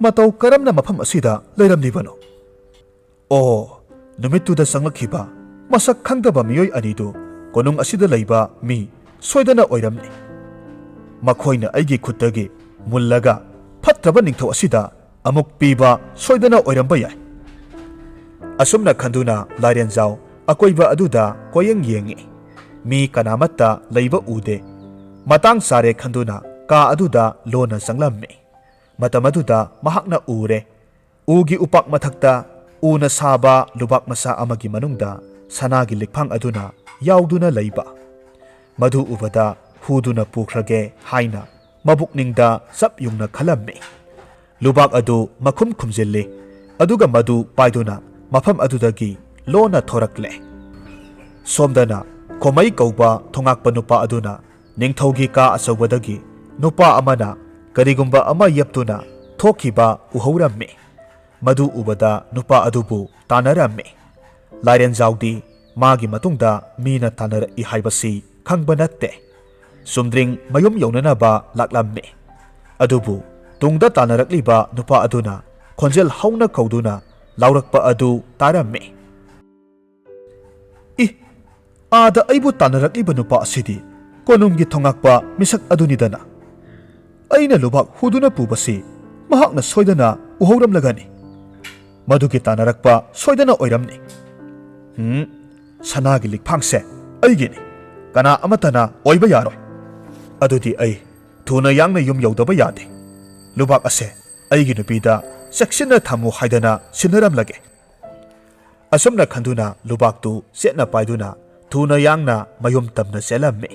ꯃꯇꯧ ꯀꯔꯝꯅ ꯃꯐꯝ ꯑꯁꯤꯗ ꯂꯩꯔꯝꯂꯤꯕꯅꯣ?" ꯑꯣ, ꯅꯨꯃꯤꯠꯇꯨꯗ ꯆꯪꯂꯛꯈꯤꯕ ꯃꯁꯛ ꯈꯪꯗꯕ ꯃꯤꯑꯣꯏ ꯑꯅꯤꯗꯨ ꯀꯣꯅꯨꯡ ꯑꯁꯤꯗ ꯂꯩꯕ ꯃꯤ ꯁꯣꯏꯗꯅ ꯑꯣꯏꯔꯝꯂꯦ꯫ ꯃꯈꯣꯏꯅ ꯑꯩꯒꯤ ꯈꯨꯠꯇꯒꯤ ꯃꯨꯜꯂꯒ ꯐꯠꯇ꯭ꯔꯕ ꯅꯤꯡꯊꯧ ꯑꯁꯤꯗ ꯑꯃꯨꯛ ꯄꯤꯕ ꯁꯣꯏꯗꯅ ꯑꯣꯏꯔꯝꯕ ꯌꯥꯏ꯫ ꯑꯁꯨꯝꯅ ꯈꯟꯗꯨꯅ ꯂꯥꯏꯔꯦꯟꯖꯥꯎ ꯑꯀꯣꯏꯕ ꯑꯗꯨꯗ ꯀꯣꯌꯦꯡ ꯌꯦꯡꯉꯤ꯫ ꯃꯤ ꯀꯅꯥꯃꯠꯇ ꯂꯩꯕ ꯎꯗꯦ꯫ ꯃꯇꯥꯡ ꯆꯥꯔꯦ ꯈꯟꯗꯨꯅ ꯀꯥ ꯑꯗꯨꯗ ꯂꯣꯟꯅ ꯆꯪꯂꯝꯃꯤ꯫ ꯃꯇꯝ ꯑꯗꯨꯗ ꯃꯍꯥꯛꯅ ꯎꯔꯦ꯫ ꯎꯒꯤ ꯎꯄꯥꯛ ꯃꯊꯛꯇ ꯎꯅ ꯁꯥꯕ ꯂꯨꯕꯥꯛ ꯃꯆꯥ ꯑꯃꯒꯤ ꯃꯅꯨꯡꯗ ꯁꯅꯥꯒꯤ ꯂꯤꯛꯐꯥꯡ ꯑꯗꯨꯅ ꯌꯥꯎꯗꯨꯅ ꯂꯩꯕ꯫ ꯃꯗꯨ ꯎꯕꯗ ꯍꯨꯗꯨꯅ ꯄꯨꯈ꯭ꯔꯒꯦ ꯍꯥꯏꯅ ꯃꯕꯨꯛꯅꯤꯡꯗ ꯆꯞ ꯌꯨꯡꯅ ꯈꯜꯂꯝꯃꯤ꯫ ꯂꯨꯕꯥꯛ ꯑꯗꯨ ꯃꯈꯨꯝ ꯈꯨꯝꯖꯤꯜꯂꯤ, ꯑꯗꯨꯒ ꯃꯗꯨ ꯄꯥꯏꯗꯨꯅ ꯃꯐꯝ ꯑꯗꯨꯗꯒꯤ ꯂꯣꯟꯅ ꯊꯣꯔꯛꯂꯦ꯫ ꯁꯣꯝꯗꯅ ꯈꯣꯃꯩ ꯀꯧꯕ ꯊꯣꯉꯥꯛꯄ ꯅꯨꯄꯥ ꯑꯗꯨꯅ ꯅꯤꯡꯊꯧꯒꯤ ꯀꯥ ꯑꯆꯧꯕꯗꯒꯤ ꯅꯨꯄꯥ ꯑꯃꯅ ꯀꯔꯤꯒꯨꯝꯕ ꯑꯃ ꯌꯦꯞꯇꯨꯅ ꯊꯣꯛꯈꯤꯕ ꯎꯍꯧꯔꯝꯃꯤ꯫ ꯃꯗꯨ ꯎꯕꯗ ꯅꯨꯄꯥ ꯑꯗꯨꯕꯨ ꯇꯥꯟꯅꯔꯝꯃꯤ꯫ ꯂꯥꯏꯔꯦꯟꯖꯥꯎꯗꯤ ꯃꯥꯒꯤ ꯃꯇꯨꯡꯗ ꯃꯤꯅ ꯇꯥꯟꯅꯔꯛꯏ ꯍꯥꯏꯕꯁꯤ ꯈꯪꯕ ꯅꯠꯇꯦ꯫ ꯆꯨꯝꯗ꯭ꯔꯤꯡ ꯃꯌꯨꯝ ꯌꯧꯅꯅꯕ ꯂꯥꯛꯂꯝꯃꯤ꯫ ꯑꯗꯨꯕꯨ ꯇꯨꯡꯗ ꯇꯥꯟꯅꯔꯛꯂꯤꯕ ꯅꯨꯄꯥ ꯑꯗꯨꯅ ꯈꯣꯟꯖꯦꯜ ꯍꯧꯅ ꯀꯧꯗꯨꯅ ꯂꯥꯎꯔꯛꯄ ꯑꯗꯨ ꯇꯥꯔꯝꯃꯤ꯫ "ꯏ, ꯑꯥꯗ ꯑꯩꯕꯨ ꯇꯥꯟꯅꯔꯛꯂꯤꯕ ꯅꯨꯄꯥ ꯑꯁꯤꯗꯤ ꯀꯣꯅꯨꯡꯒꯤ ꯊꯣꯉꯥꯛꯄ ꯃꯤꯁꯛ ꯑꯗꯨꯅꯤꯗꯅ꯫ ꯑꯩꯅ ꯂꯨꯕꯥꯛ ꯍꯨꯗꯨꯅ ꯄꯨꯕꯁꯤ ꯃꯍꯥꯛꯅ ꯁꯣꯏꯗꯅ ꯎꯍꯧꯔꯝꯂꯒꯅꯤ꯫ ꯃꯗꯨꯒꯤ ꯇꯥꯟꯅꯔꯛꯄ ꯁꯣꯏꯗꯅ ꯑꯣꯏꯔꯝꯅꯤ꯫" "ꯎꯝ, ꯁꯅꯥꯒꯤ ꯂꯤꯛꯐꯥꯡꯁꯦ ꯑꯩꯒꯤꯅꯤ, ꯀꯅꯥ ꯑꯃꯠꯇꯅ ꯑꯣꯏꯕ ꯌꯥꯔꯣꯏ꯫ ꯑꯗꯨꯗꯤ ꯑꯩ ꯊꯨꯅ ꯌꯥꯡꯅ ꯌꯨꯝ ꯌꯧꯗꯕ ꯌꯥꯗꯦ꯫ ꯂꯨꯕꯥꯛ ꯑꯁꯦ ꯑꯩꯒꯤ ꯅꯨꯄꯤꯗ ꯆꯦꯛꯁꯤꯟꯅ ꯊꯝꯃꯨ ꯍꯥꯏꯗꯅ ꯁꯤꯟꯅꯔꯝꯂꯒꯦ"꯫ ꯑꯁꯨꯝꯅ ꯈꯟꯗꯨꯅ ꯂꯨꯕꯥꯛꯇꯨ ꯆꯦꯠꯅ ꯄꯥꯏꯗꯨꯅ ꯊꯨꯅ ꯌꯥꯡꯅ ꯃꯌꯨꯝ ꯇꯝꯅ ꯆꯦꯜꯂꯝꯃꯤ꯫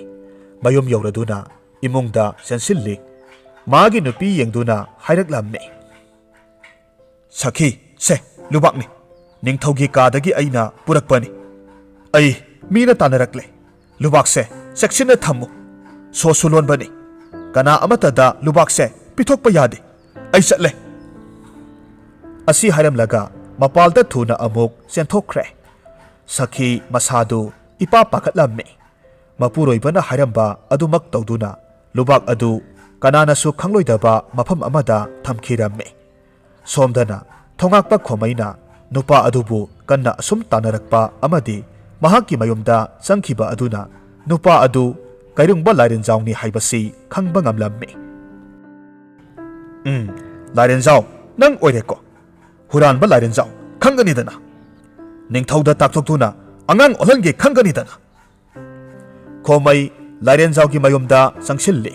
ꯃꯌꯨꯝ ꯌꯧꯔꯗꯨꯅ ꯏꯃꯨꯡꯗ ꯆꯦꯟꯁꯤꯜꯂꯤ꯫ ꯃꯥꯒꯤ ꯅꯨꯄꯤ ꯌꯦꯡꯗꯨꯅ ꯍꯥꯏꯔꯛꯂꯝꯃꯤ, "ꯁꯈꯤ, ꯁꯦ, ꯂꯨꯕꯥꯛꯅꯤ꯫ ꯅꯤꯡꯊꯧꯒꯤ ꯀꯥꯗꯒꯤ ꯑꯩꯅ ꯄꯨꯔꯛꯄꯅꯤ꯫ ꯑꯩ ꯃꯤꯅ ꯇꯥꯟꯅꯔꯛꯂꯦ꯫ ꯂꯨꯕꯥꯛꯁꯦ ꯆꯦꯛꯁꯤꯟꯅ ꯊꯝꯃꯨ꯫ ꯁꯣꯁꯨ ꯂꯣꯟꯕꯅꯤ꯫ ꯀꯅꯥ ꯑꯃꯠꯇꯗ ꯂꯨꯕꯥꯛꯁꯦ ꯄꯤꯊꯣꯛꯄ ꯌꯥꯗꯦ꯫ ꯑꯩ ꯆꯠꯂꯦ"꯫ ꯑꯁꯤ ꯍꯥꯏꯔꯝꯂꯒ ꯃꯄꯥꯜꯗ ꯊꯨꯅ ꯑꯃꯨꯛ ꯆꯦꯟꯊꯣꯛꯈ꯭ꯔꯦ꯫ ꯁꯈꯤ ꯃꯁꯥꯗꯨ ꯏꯄꯥ ꯄꯥꯈꯠꯂꯝꯃꯤ꯫ ꯃꯄꯨꯔꯣꯏꯕꯅ ꯍꯥꯏꯔꯝꯕ ꯑꯗꯨꯃꯛ ꯇꯧꯗꯨꯅ ꯂꯨꯕꯥꯛ ꯑꯗꯨ ꯀꯅꯥꯅꯁꯨ ꯈꯪꯂꯣꯏꯗꯕ ꯃꯐꯝ ꯑꯃꯗ ꯊꯝꯈꯤꯔꯝꯃꯤ꯫ ꯁꯣꯝꯗꯅ ꯊꯣꯉꯥꯛꯄ ꯈꯣꯃꯩꯅ ꯅꯨꯄꯥ ꯑꯗꯨꯕꯨ ꯀꯟꯅ ꯑꯁꯨꯝ ꯇꯥꯟꯅꯔꯛꯄ ꯑꯃꯗꯤ ꯃꯍꯥꯛꯀꯤ ꯃꯌꯨꯝꯗ ꯆꯪꯈꯤꯕ ꯑꯗꯨꯅ ꯅꯨꯄꯥ ꯑꯗꯨ ꯀꯩꯔꯨꯡꯕ ꯂꯥꯏꯔꯦꯟꯖꯥꯎꯅꯤ ꯍꯥꯏꯕꯁꯤ ꯈꯪꯕ ꯉꯝꯂꯝꯃꯤ꯫ "ꯎꯝ, ꯂꯥꯏꯔꯦꯟꯖꯥꯎ, ꯅꯪ ꯑꯣꯏꯔꯦꯀꯣ? ꯍꯨꯔꯥꯟꯕ ꯂꯥꯏꯔꯦꯟꯖꯥꯎ, ꯈꯪꯒꯅꯤꯗꯅ꯫ ꯅꯤꯡꯊꯧꯗ ꯇꯥꯛꯊꯣꯛꯇꯨꯅ ꯑꯉꯥꯡ ꯑꯣꯜꯍꯟꯒꯦ ꯈꯪꯒꯅꯤꯗꯅ"꯫ ꯈꯣꯃꯩ ꯂꯥꯏꯔꯦꯟꯖꯥꯎꯒꯤ ꯃꯌꯨꯝꯗ ꯆꯪꯁꯤꯜꯂꯤ꯫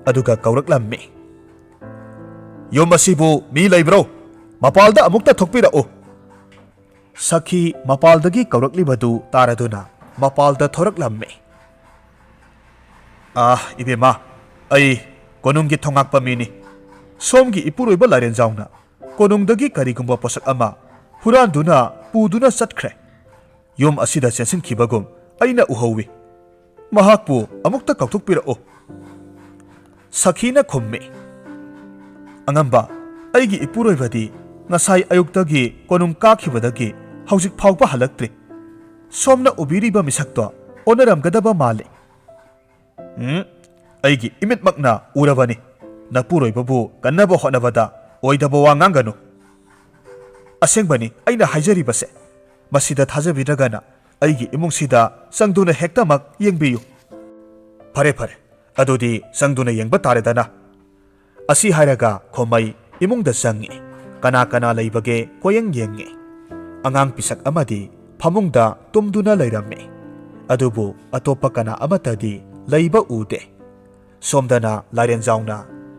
ꯑꯗꯨꯒ ꯀꯧꯔꯛꯂꯝꯃꯤ, "ꯌꯨꯝ ꯑꯁꯤꯕꯨ ꯃꯤ ꯂꯩꯕ꯭ꯔꯣ? ꯃꯄꯥꯜꯗ ꯑꯃꯨꯛꯇ ꯊꯣꯛꯄꯤꯔꯛꯎ"꯫ ꯁꯈꯤ ꯃꯄꯥꯜꯗꯒꯤ ꯀꯧꯔꯛꯂꯤꯕꯗꯨ ꯇꯥꯔꯗꯨꯅ ꯃꯄꯥꯜꯗ ꯊꯣꯔꯛꯂꯝꯃꯤ꯫ "ꯑꯥ, ꯏꯕꯦꯝꯃ, ꯑꯩ ꯀꯣꯅꯨꯡꯒꯤ ꯊꯣꯉꯥꯛꯄ ꯃꯤꯅꯤ꯫ ꯁꯣꯝꯒꯤ ꯏꯄꯨꯔꯣꯏꯕ ꯂꯥꯏꯔꯦꯟꯖꯥꯎꯅ ꯀꯣꯅꯨꯡꯗꯒꯤ ꯀꯔꯤꯒꯨꯝꯕ ꯄꯣꯠꯁꯛ ꯑꯃ ꯍꯨꯔꯥꯟꯗꯨꯅ ꯄꯨꯗꯨꯅ ꯆꯠꯈ꯭ꯔꯦ꯫ ꯌꯨꯝ ꯑꯁꯤꯗ ꯆꯦꯟꯁꯤꯟꯈꯤꯕꯒꯨꯝ ꯑꯩꯅ ꯎꯍꯧꯋꯤ꯫ ꯃꯍꯥꯛꯄꯨ ꯑꯃꯨꯛꯇ ꯀꯧꯊꯣꯛꯄꯤꯔꯛꯎ"꯫ ꯁꯈꯤꯅ ꯈꯨꯝꯃꯤ, "ꯑꯉꯝꯕ, ꯑꯩꯒꯤ ꯏꯄꯨꯔꯣꯏꯕꯗꯤ ꯉꯁꯥꯏ ꯑꯌꯨꯛꯇꯒꯤ ꯀꯣꯅꯨꯡ ꯀꯥꯈꯤꯕꯗꯒꯤ ꯍꯧꯖꯤꯛ ꯐꯥꯎꯕ ꯍꯜꯂꯛꯇ꯭ꯔꯤ꯫ ꯁꯣꯝꯅ ꯎꯕꯤꯔꯤꯕ ꯃꯤꯁꯛꯇꯣ ꯑꯣꯟꯅꯔꯝꯒꯗꯕ ꯃꯥꯜꯂꯤ"꯫ "ꯎꯝ, ꯑꯩꯒꯤ ꯏꯃꯤꯠꯃꯛꯅ ꯎꯔꯕꯅꯤ꯫ ꯅꯄꯨꯔꯣꯏꯕꯕꯨ ꯀꯟꯅꯕ ꯍꯣꯠꯅꯕꯗ ꯑꯣꯏꯗꯕ ꯋꯥ ꯉꯥꯡꯒꯅꯨ꯫ ꯑꯁꯦꯡꯕꯅꯤ ꯑꯩꯅ ꯍꯥꯏꯖꯔꯤꯕꯁꯦ꯫ ꯃꯁꯤꯗ ꯊꯥꯖꯕꯤꯗ꯭ꯔꯒꯅ ꯑꯩꯒꯤ ꯏꯃꯨꯡꯁꯤꯗ ꯆꯪꯗꯨꯅ ꯍꯦꯛꯇꯃꯛ ꯌꯦꯡꯕꯤꯌꯨ"꯫ "ꯐꯔꯦ, ꯐꯔꯦ, ꯑꯗꯨꯗꯤ ꯆꯪꯗꯨꯅ ꯌꯦꯡꯕ ꯇꯥꯔꯦꯗꯅ"꯫ ꯑꯁꯤ ꯍꯥꯏꯔꯒ ꯈꯣꯃꯩ ꯏꯃꯨꯡꯗ ꯆꯪꯉꯤ꯫ ꯀꯅꯥ ꯀꯅꯥ ꯂꯩꯕꯒꯦ ꯀꯣꯌꯦꯡ ꯌꯦꯡꯉꯤ꯫ ꯑꯉꯥꯡ ꯄꯤꯁꯛ ꯑꯃꯗꯤ ꯐꯃꯨꯡꯗ ꯇꯨꯝꯗꯨꯅ ꯂꯩꯔꯝꯃꯤ꯫ ꯑꯗꯨꯕꯨ ꯑꯇꯣꯞꯄ ꯀꯅꯥ ꯑꯃꯠꯇꯗꯤ ꯂꯩꯕ ꯎꯗꯦ꯫ ꯁꯣꯝꯗꯅ ꯂꯥꯏꯔꯦꯟꯖꯥꯎꯅ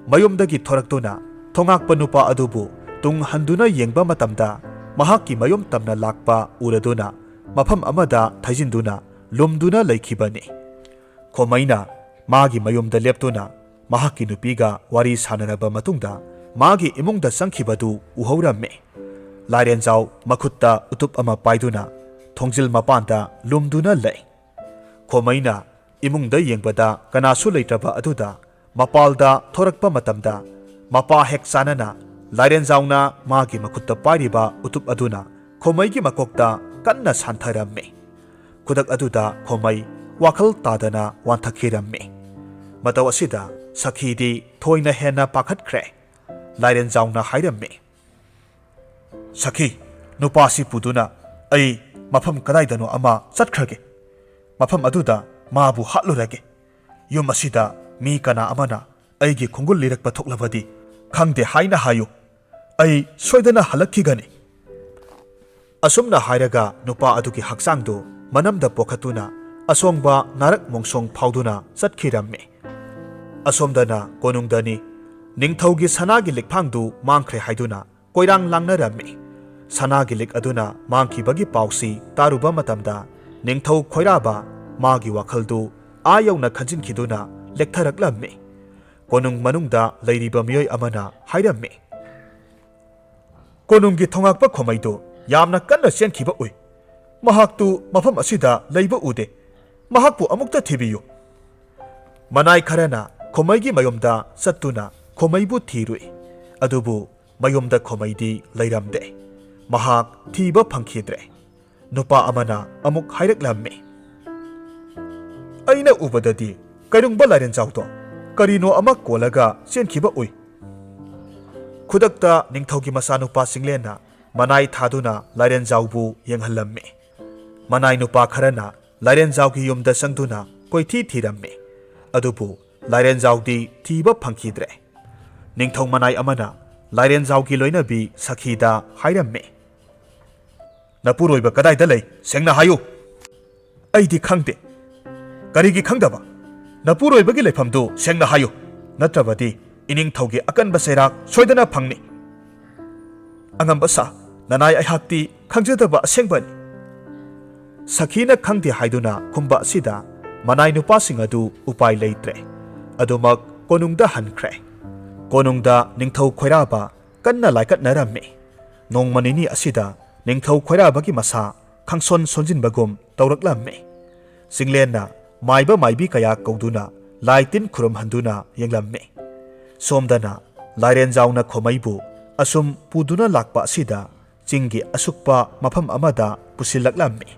ꯃꯌꯨꯝꯗꯒꯤ ꯊꯣꯔꯛꯇꯨꯅ ꯊꯣꯉꯥꯛꯄ ꯅꯨꯄꯥ ꯑꯗꯨꯕꯨ ꯇꯨꯡ ꯍꯟꯗꯨꯅ ꯌꯦꯡꯕ ꯃꯇꯝꯗ, ꯃꯍꯥꯛꯀꯤ ꯃꯌꯨꯝ ꯇꯝꯅ ꯂꯥꯛꯄ ꯎꯔꯗꯨꯅ ꯃꯐꯝ ꯑꯃꯗ ꯊꯩꯖꯤꯟꯗꯨꯅ ꯂꯨꯝꯗꯨꯅ ꯂꯩꯈꯤꯕꯅꯤ꯫ ꯈꯣꯃꯩꯅ ꯃꯥꯒꯤ ꯃꯌꯨꯝꯗ ꯂꯦꯞꯇꯨꯅ ꯃꯍꯥꯛꯀꯤ ꯅꯨꯄꯤꯒ ꯋꯥꯔꯤ ꯁꯥꯟꯅꯔꯕ ꯃꯇꯨꯡꯗ, ꯃꯥꯒꯤ ꯏꯃꯨꯡꯗ ꯆꯪꯈꯤꯕꯗꯨ ꯎꯍꯧꯔꯝꯃꯤ꯫ ꯂꯥꯏꯔꯦꯟꯖꯥꯎ ꯃꯈꯨꯠꯇ ꯎꯇꯨꯞ ꯑꯃ ꯄꯥꯏꯗꯨꯅ ꯊꯣꯡꯖꯤꯜ ꯃꯄꯥꯟꯗ ꯂꯨꯝꯗꯨꯅ ꯂꯩ꯫ ꯈꯣꯃꯩꯅ ꯏꯃꯨꯡꯗ ꯌꯦꯡꯕꯗ ꯀꯅꯥꯁꯨ ꯂꯩꯇ꯭ꯔꯕ ꯑꯗꯨꯗ, ꯃꯄꯥꯜꯗ ꯊꯣꯔꯛꯄ ꯃꯇꯝꯗ, ꯃꯄꯥ ꯍꯦꯛ ꯆꯥꯅꯅ ꯂꯥꯏꯔꯦꯟꯖꯥꯎꯅ ꯃꯥꯒꯤ ꯃꯈꯨꯠꯇ ꯄꯥꯏꯔꯤꯕ ꯎꯇꯨꯞ ꯑꯗꯨꯅ ꯈꯣꯃꯩꯒꯤ ꯃꯀꯣꯛꯇ ꯀꯟꯅ ꯁꯥꯟꯊꯔꯝꯃꯤ꯫ ꯈꯨꯗꯛ ꯑꯗꯨꯗ ꯈꯣꯃꯩ ꯋꯥꯈꯜ ꯇꯥꯗꯅ ꯋꯥꯟꯊꯈꯤꯔꯝꯃꯤ꯫ ꯃꯇꯧ ꯑꯁꯤꯗ ꯁꯈꯤꯗꯤ ꯊꯣꯏꯅ ꯍꯦꯟꯅ ꯄꯥꯈꯠꯈ꯭ꯔꯦ꯫ ꯂꯥꯏꯔꯦꯟꯖꯥꯎꯅ ꯍꯥꯏꯔꯝꯃꯤ, "ꯁꯈꯤ, ꯅꯨꯄꯥꯁꯤ ꯄꯨꯗꯨꯅ ꯑꯩ ꯃꯐꯝ ꯀꯗꯥꯏꯗꯅꯣ ꯑꯃ ꯆꯠꯈ꯭ꯔꯒꯦ꯫ ꯃꯐꯝ ꯑꯗꯨꯗ ꯃꯥꯕꯨ ꯍꯥꯠꯂꯨꯔꯒꯦ꯫ ꯌꯨꯝ ꯑꯁꯤꯗ ꯃꯤ ꯀꯅꯥ ꯑꯃꯅ ꯑꯩꯒꯤ ꯈꯣꯡꯒꯨꯜ ꯂꯤꯔꯛꯄ ꯊꯣꯛꯂꯕꯗꯤ ꯈꯪꯗꯦ ꯍꯥꯏꯅ ꯍꯥꯏꯌꯨ꯫ ꯑꯩ ꯁꯣꯏꯗꯅ ꯍꯜꯂꯛꯈꯤꯒꯅꯤ"꯫ ꯑꯁꯨꯝꯅ ꯍꯥꯏꯔꯒ ꯅꯨꯄꯥ ꯑꯗꯨꯒꯤ ꯍꯛꯆꯥꯡꯗꯨ ꯃꯅꯝꯗ ꯄꯣꯈꯠꯇꯨꯅ ꯑꯁꯣꯡꯕ ꯅꯥꯔꯛ ꯃꯣꯡꯁꯣꯡ ꯐꯥꯎꯗꯨꯅ ꯆꯠꯈꯤꯔꯝꯃꯤ꯫ ꯑꯁꯣꯝꯗꯅ ꯀꯣꯅꯨꯡꯗꯅꯤ꯫ ꯅꯤꯡꯊꯧꯒꯤ ꯁꯅꯥꯒꯤ ꯂꯤꯛꯐꯥꯡꯗꯨ ꯃꯥꯡꯈ꯭ꯔꯦ ꯍꯥꯏꯗꯨꯅ ꯀꯣꯏꯔꯥꯡ ꯂꯥꯡꯅꯔꯝꯃꯤ꯫ ꯁꯅꯥꯒꯤ ꯂꯤꯛ ꯑꯗꯨꯅ ꯃꯥꯡꯈꯤꯕꯒꯤ ꯄꯥꯎꯁꯤ ꯇꯥꯔꯨꯕ ꯃꯇꯝꯗ ꯅꯤꯡꯊꯧ ꯈꯣꯏꯔꯥꯕ ꯃꯥꯒꯤ ꯋꯥꯈꯜꯗꯨ ꯑꯥ ꯌꯧꯅ ꯈꯟꯖꯤꯟꯈꯤꯗꯨꯅ ꯂꯦꯛꯊꯔꯛꯂꯝꯃꯤ꯫ ꯀꯣꯅꯨꯡ ꯃꯅꯨꯡꯗ ꯂꯩꯔꯤꯕ ꯃꯤꯑꯣꯏ ꯑꯃꯅ ꯍꯥꯏꯔꯝꯃꯤ, "ꯀꯣꯅꯨꯡꯒꯤ ꯊꯣꯉꯥꯛꯄ ꯈꯣꯃꯩꯗꯨ ꯌꯥꯝꯅ ꯀꯟꯅ ꯆꯦꯟꯈꯤꯕ ꯎꯏ꯫ ꯃꯍꯥꯛꯇꯨ ꯃꯐꯝ ꯑꯁꯤꯗ ꯂꯩꯕ ꯎꯗꯦ꯫ ꯃꯍꯥꯛꯄꯨ ꯑꯃꯨꯛꯇ ꯊꯤꯕꯤꯌꯨ"꯫ ꯃꯅꯥꯏ ꯈꯔꯅ ꯈꯣꯃꯩꯒꯤ ꯃꯌꯨꯝꯗ ꯆꯠꯇꯨꯅ ꯈꯣꯃꯩꯕꯨ ꯊꯤꯔꯨꯏ꯫ ꯑꯗꯨꯕꯨ ꯃꯌꯨꯝꯗ ꯈꯣꯃꯩꯗꯤ ꯂꯩꯔꯝꯗꯦ꯫ ꯃꯍꯥꯛ ꯊꯤꯕ ꯐꯪꯈꯤꯗ꯭ꯔꯦ꯫ ꯅꯨꯄꯥ ꯑꯃꯅ ꯑꯃꯨꯛ ꯍꯥꯏꯔꯛꯂꯝꯃꯤ, "ꯑꯩꯅ ꯎꯕꯗꯗꯤ ꯀꯩꯔꯨꯡꯕ ꯂꯥꯏꯔꯦꯟꯖꯥꯎꯗꯣ ꯀꯔꯤꯅꯣ ꯑꯃ ꯀꯣꯜꯂꯒ ꯆꯦꯟꯈꯤꯕ ꯎꯏ"꯫ ꯈꯨꯗꯛꯇ ꯅꯤꯡꯊꯧꯒꯤ ꯃꯆꯥꯅꯨꯄꯥ ꯆꯤꯡꯂꯦꯟꯅ ꯃꯅꯥꯏ ꯊꯥꯗꯨꯅ ꯂꯥꯏꯔꯦꯟꯖꯥꯎꯕꯨ ꯌꯦꯡꯍꯜꯂꯝꯃꯤ꯫ ꯃꯅꯥꯏ ꯅꯨꯄꯥ ꯈꯔꯅ ꯂꯥꯏꯔꯦꯟꯖꯥꯎꯒꯤ ꯌꯨꯝꯗ ꯆꯪꯗꯨꯅ ꯀꯣꯏꯊꯤ ꯊꯤꯔꯝꯃꯤ꯫ ꯑꯗꯨꯕꯨ ꯂꯥꯏꯔꯦꯟꯖꯥꯎꯗꯤ ꯊꯤꯕ ꯐꯪꯈꯤꯗ꯭ꯔꯦ꯫ ꯅꯤꯡꯊꯧ ꯃꯅꯥꯏ ꯑꯃꯅ ꯂꯥꯏꯔꯦꯟꯖꯥꯎꯒꯤ ꯂꯣꯏꯅꯕꯤ ꯁꯈꯤꯗ ꯍꯥꯏꯔꯝꯃꯤ, "ꯅꯄꯨꯔꯣꯏꯕ ꯀꯗꯥꯏꯗ ꯂꯩ? ꯁꯦꯡꯅ ꯍꯥꯏꯌꯨ!" "ꯑꯩꯗꯤ ꯈꯪꯗꯦ꯫" "ꯀꯔꯤꯒꯤ ꯈꯪꯗꯕ? ꯅꯄꯨꯔꯣꯏꯕꯒꯤ ꯂꯩꯐꯝꯗꯨ ꯁꯦꯡꯅ ꯍꯥꯏꯌꯨ, ꯅꯠꯇ꯭ꯔꯕꯗꯤ ꯏꯅꯤꯡꯊꯧꯒꯤ ꯑꯀꯟꯕ ꯆꯩꯔꯥꯛ ꯁꯣꯏꯗꯅ ꯐꯪꯅꯤ꯫" "ꯑꯉꯝꯕ ꯁꯥ, ꯅꯅꯥꯏ ꯑꯩꯍꯥꯛꯇꯤ ꯈꯪꯖꯗꯕ ꯑꯁꯦꯡꯕꯅꯤ꯫" ꯁꯈꯤꯅ ꯈꯪꯗꯦ ꯍꯥꯏꯗꯨꯅ ꯈꯨꯝꯕ ꯑꯁꯤꯗ ꯃꯅꯥꯏ ꯅꯨꯄꯥꯁꯤꯡ ꯑꯗꯨ ꯎꯄꯥꯏ ꯂꯩꯇ꯭ꯔꯦ꯫ ꯑꯗꯨꯃꯛ ꯀꯣꯅꯨꯡꯗ ꯍꯟꯈ꯭ꯔꯦ꯫ ꯀꯣꯅꯨꯡꯗ ꯅꯤꯡꯊꯧ ꯈꯣꯏꯔꯥꯕ ꯀꯟꯅ ꯂꯥꯏꯀꯠꯅꯔꯝꯃꯤ꯫ ꯅꯣꯡꯃ ꯅꯤꯅꯤ ꯑꯁꯤꯗ ꯅꯤꯡꯊꯧ ꯈꯣꯏꯔꯥꯕꯒꯤ ꯃꯁꯥ ꯈꯪꯁꯣꯟ ꯁꯣꯟꯖꯤꯟꯕꯒꯨꯝ ꯇꯧꯔꯛꯂꯝꯃꯤ꯫ ꯆꯤꯡꯂꯦꯟꯅ ꯃꯥꯏꯕ ꯃꯥꯏꯕꯤ ꯀꯌꯥ ꯀꯧꯗꯨꯅ ꯂꯥꯏ ꯇꯤꯟ ꯈꯨꯔꯨꯝꯍꯟꯗꯨꯅ ꯌꯦꯡꯂꯝꯃꯤ꯫ ꯁꯣꯝꯗꯅ ꯂꯥꯏꯔꯦꯟꯖꯥꯎꯅ ꯈꯣꯃꯩꯕꯨ ꯑꯁꯨꯝ ꯄꯨꯗꯨꯅ ꯂꯥꯛꯄ ꯑꯁꯤꯗ ꯆꯤꯡꯒꯤ ꯑꯁꯨꯛꯄ ꯃꯐꯝ ꯑꯃꯗ ꯄꯨꯁꯤꯜꯂꯛꯂꯝꯃꯤ꯫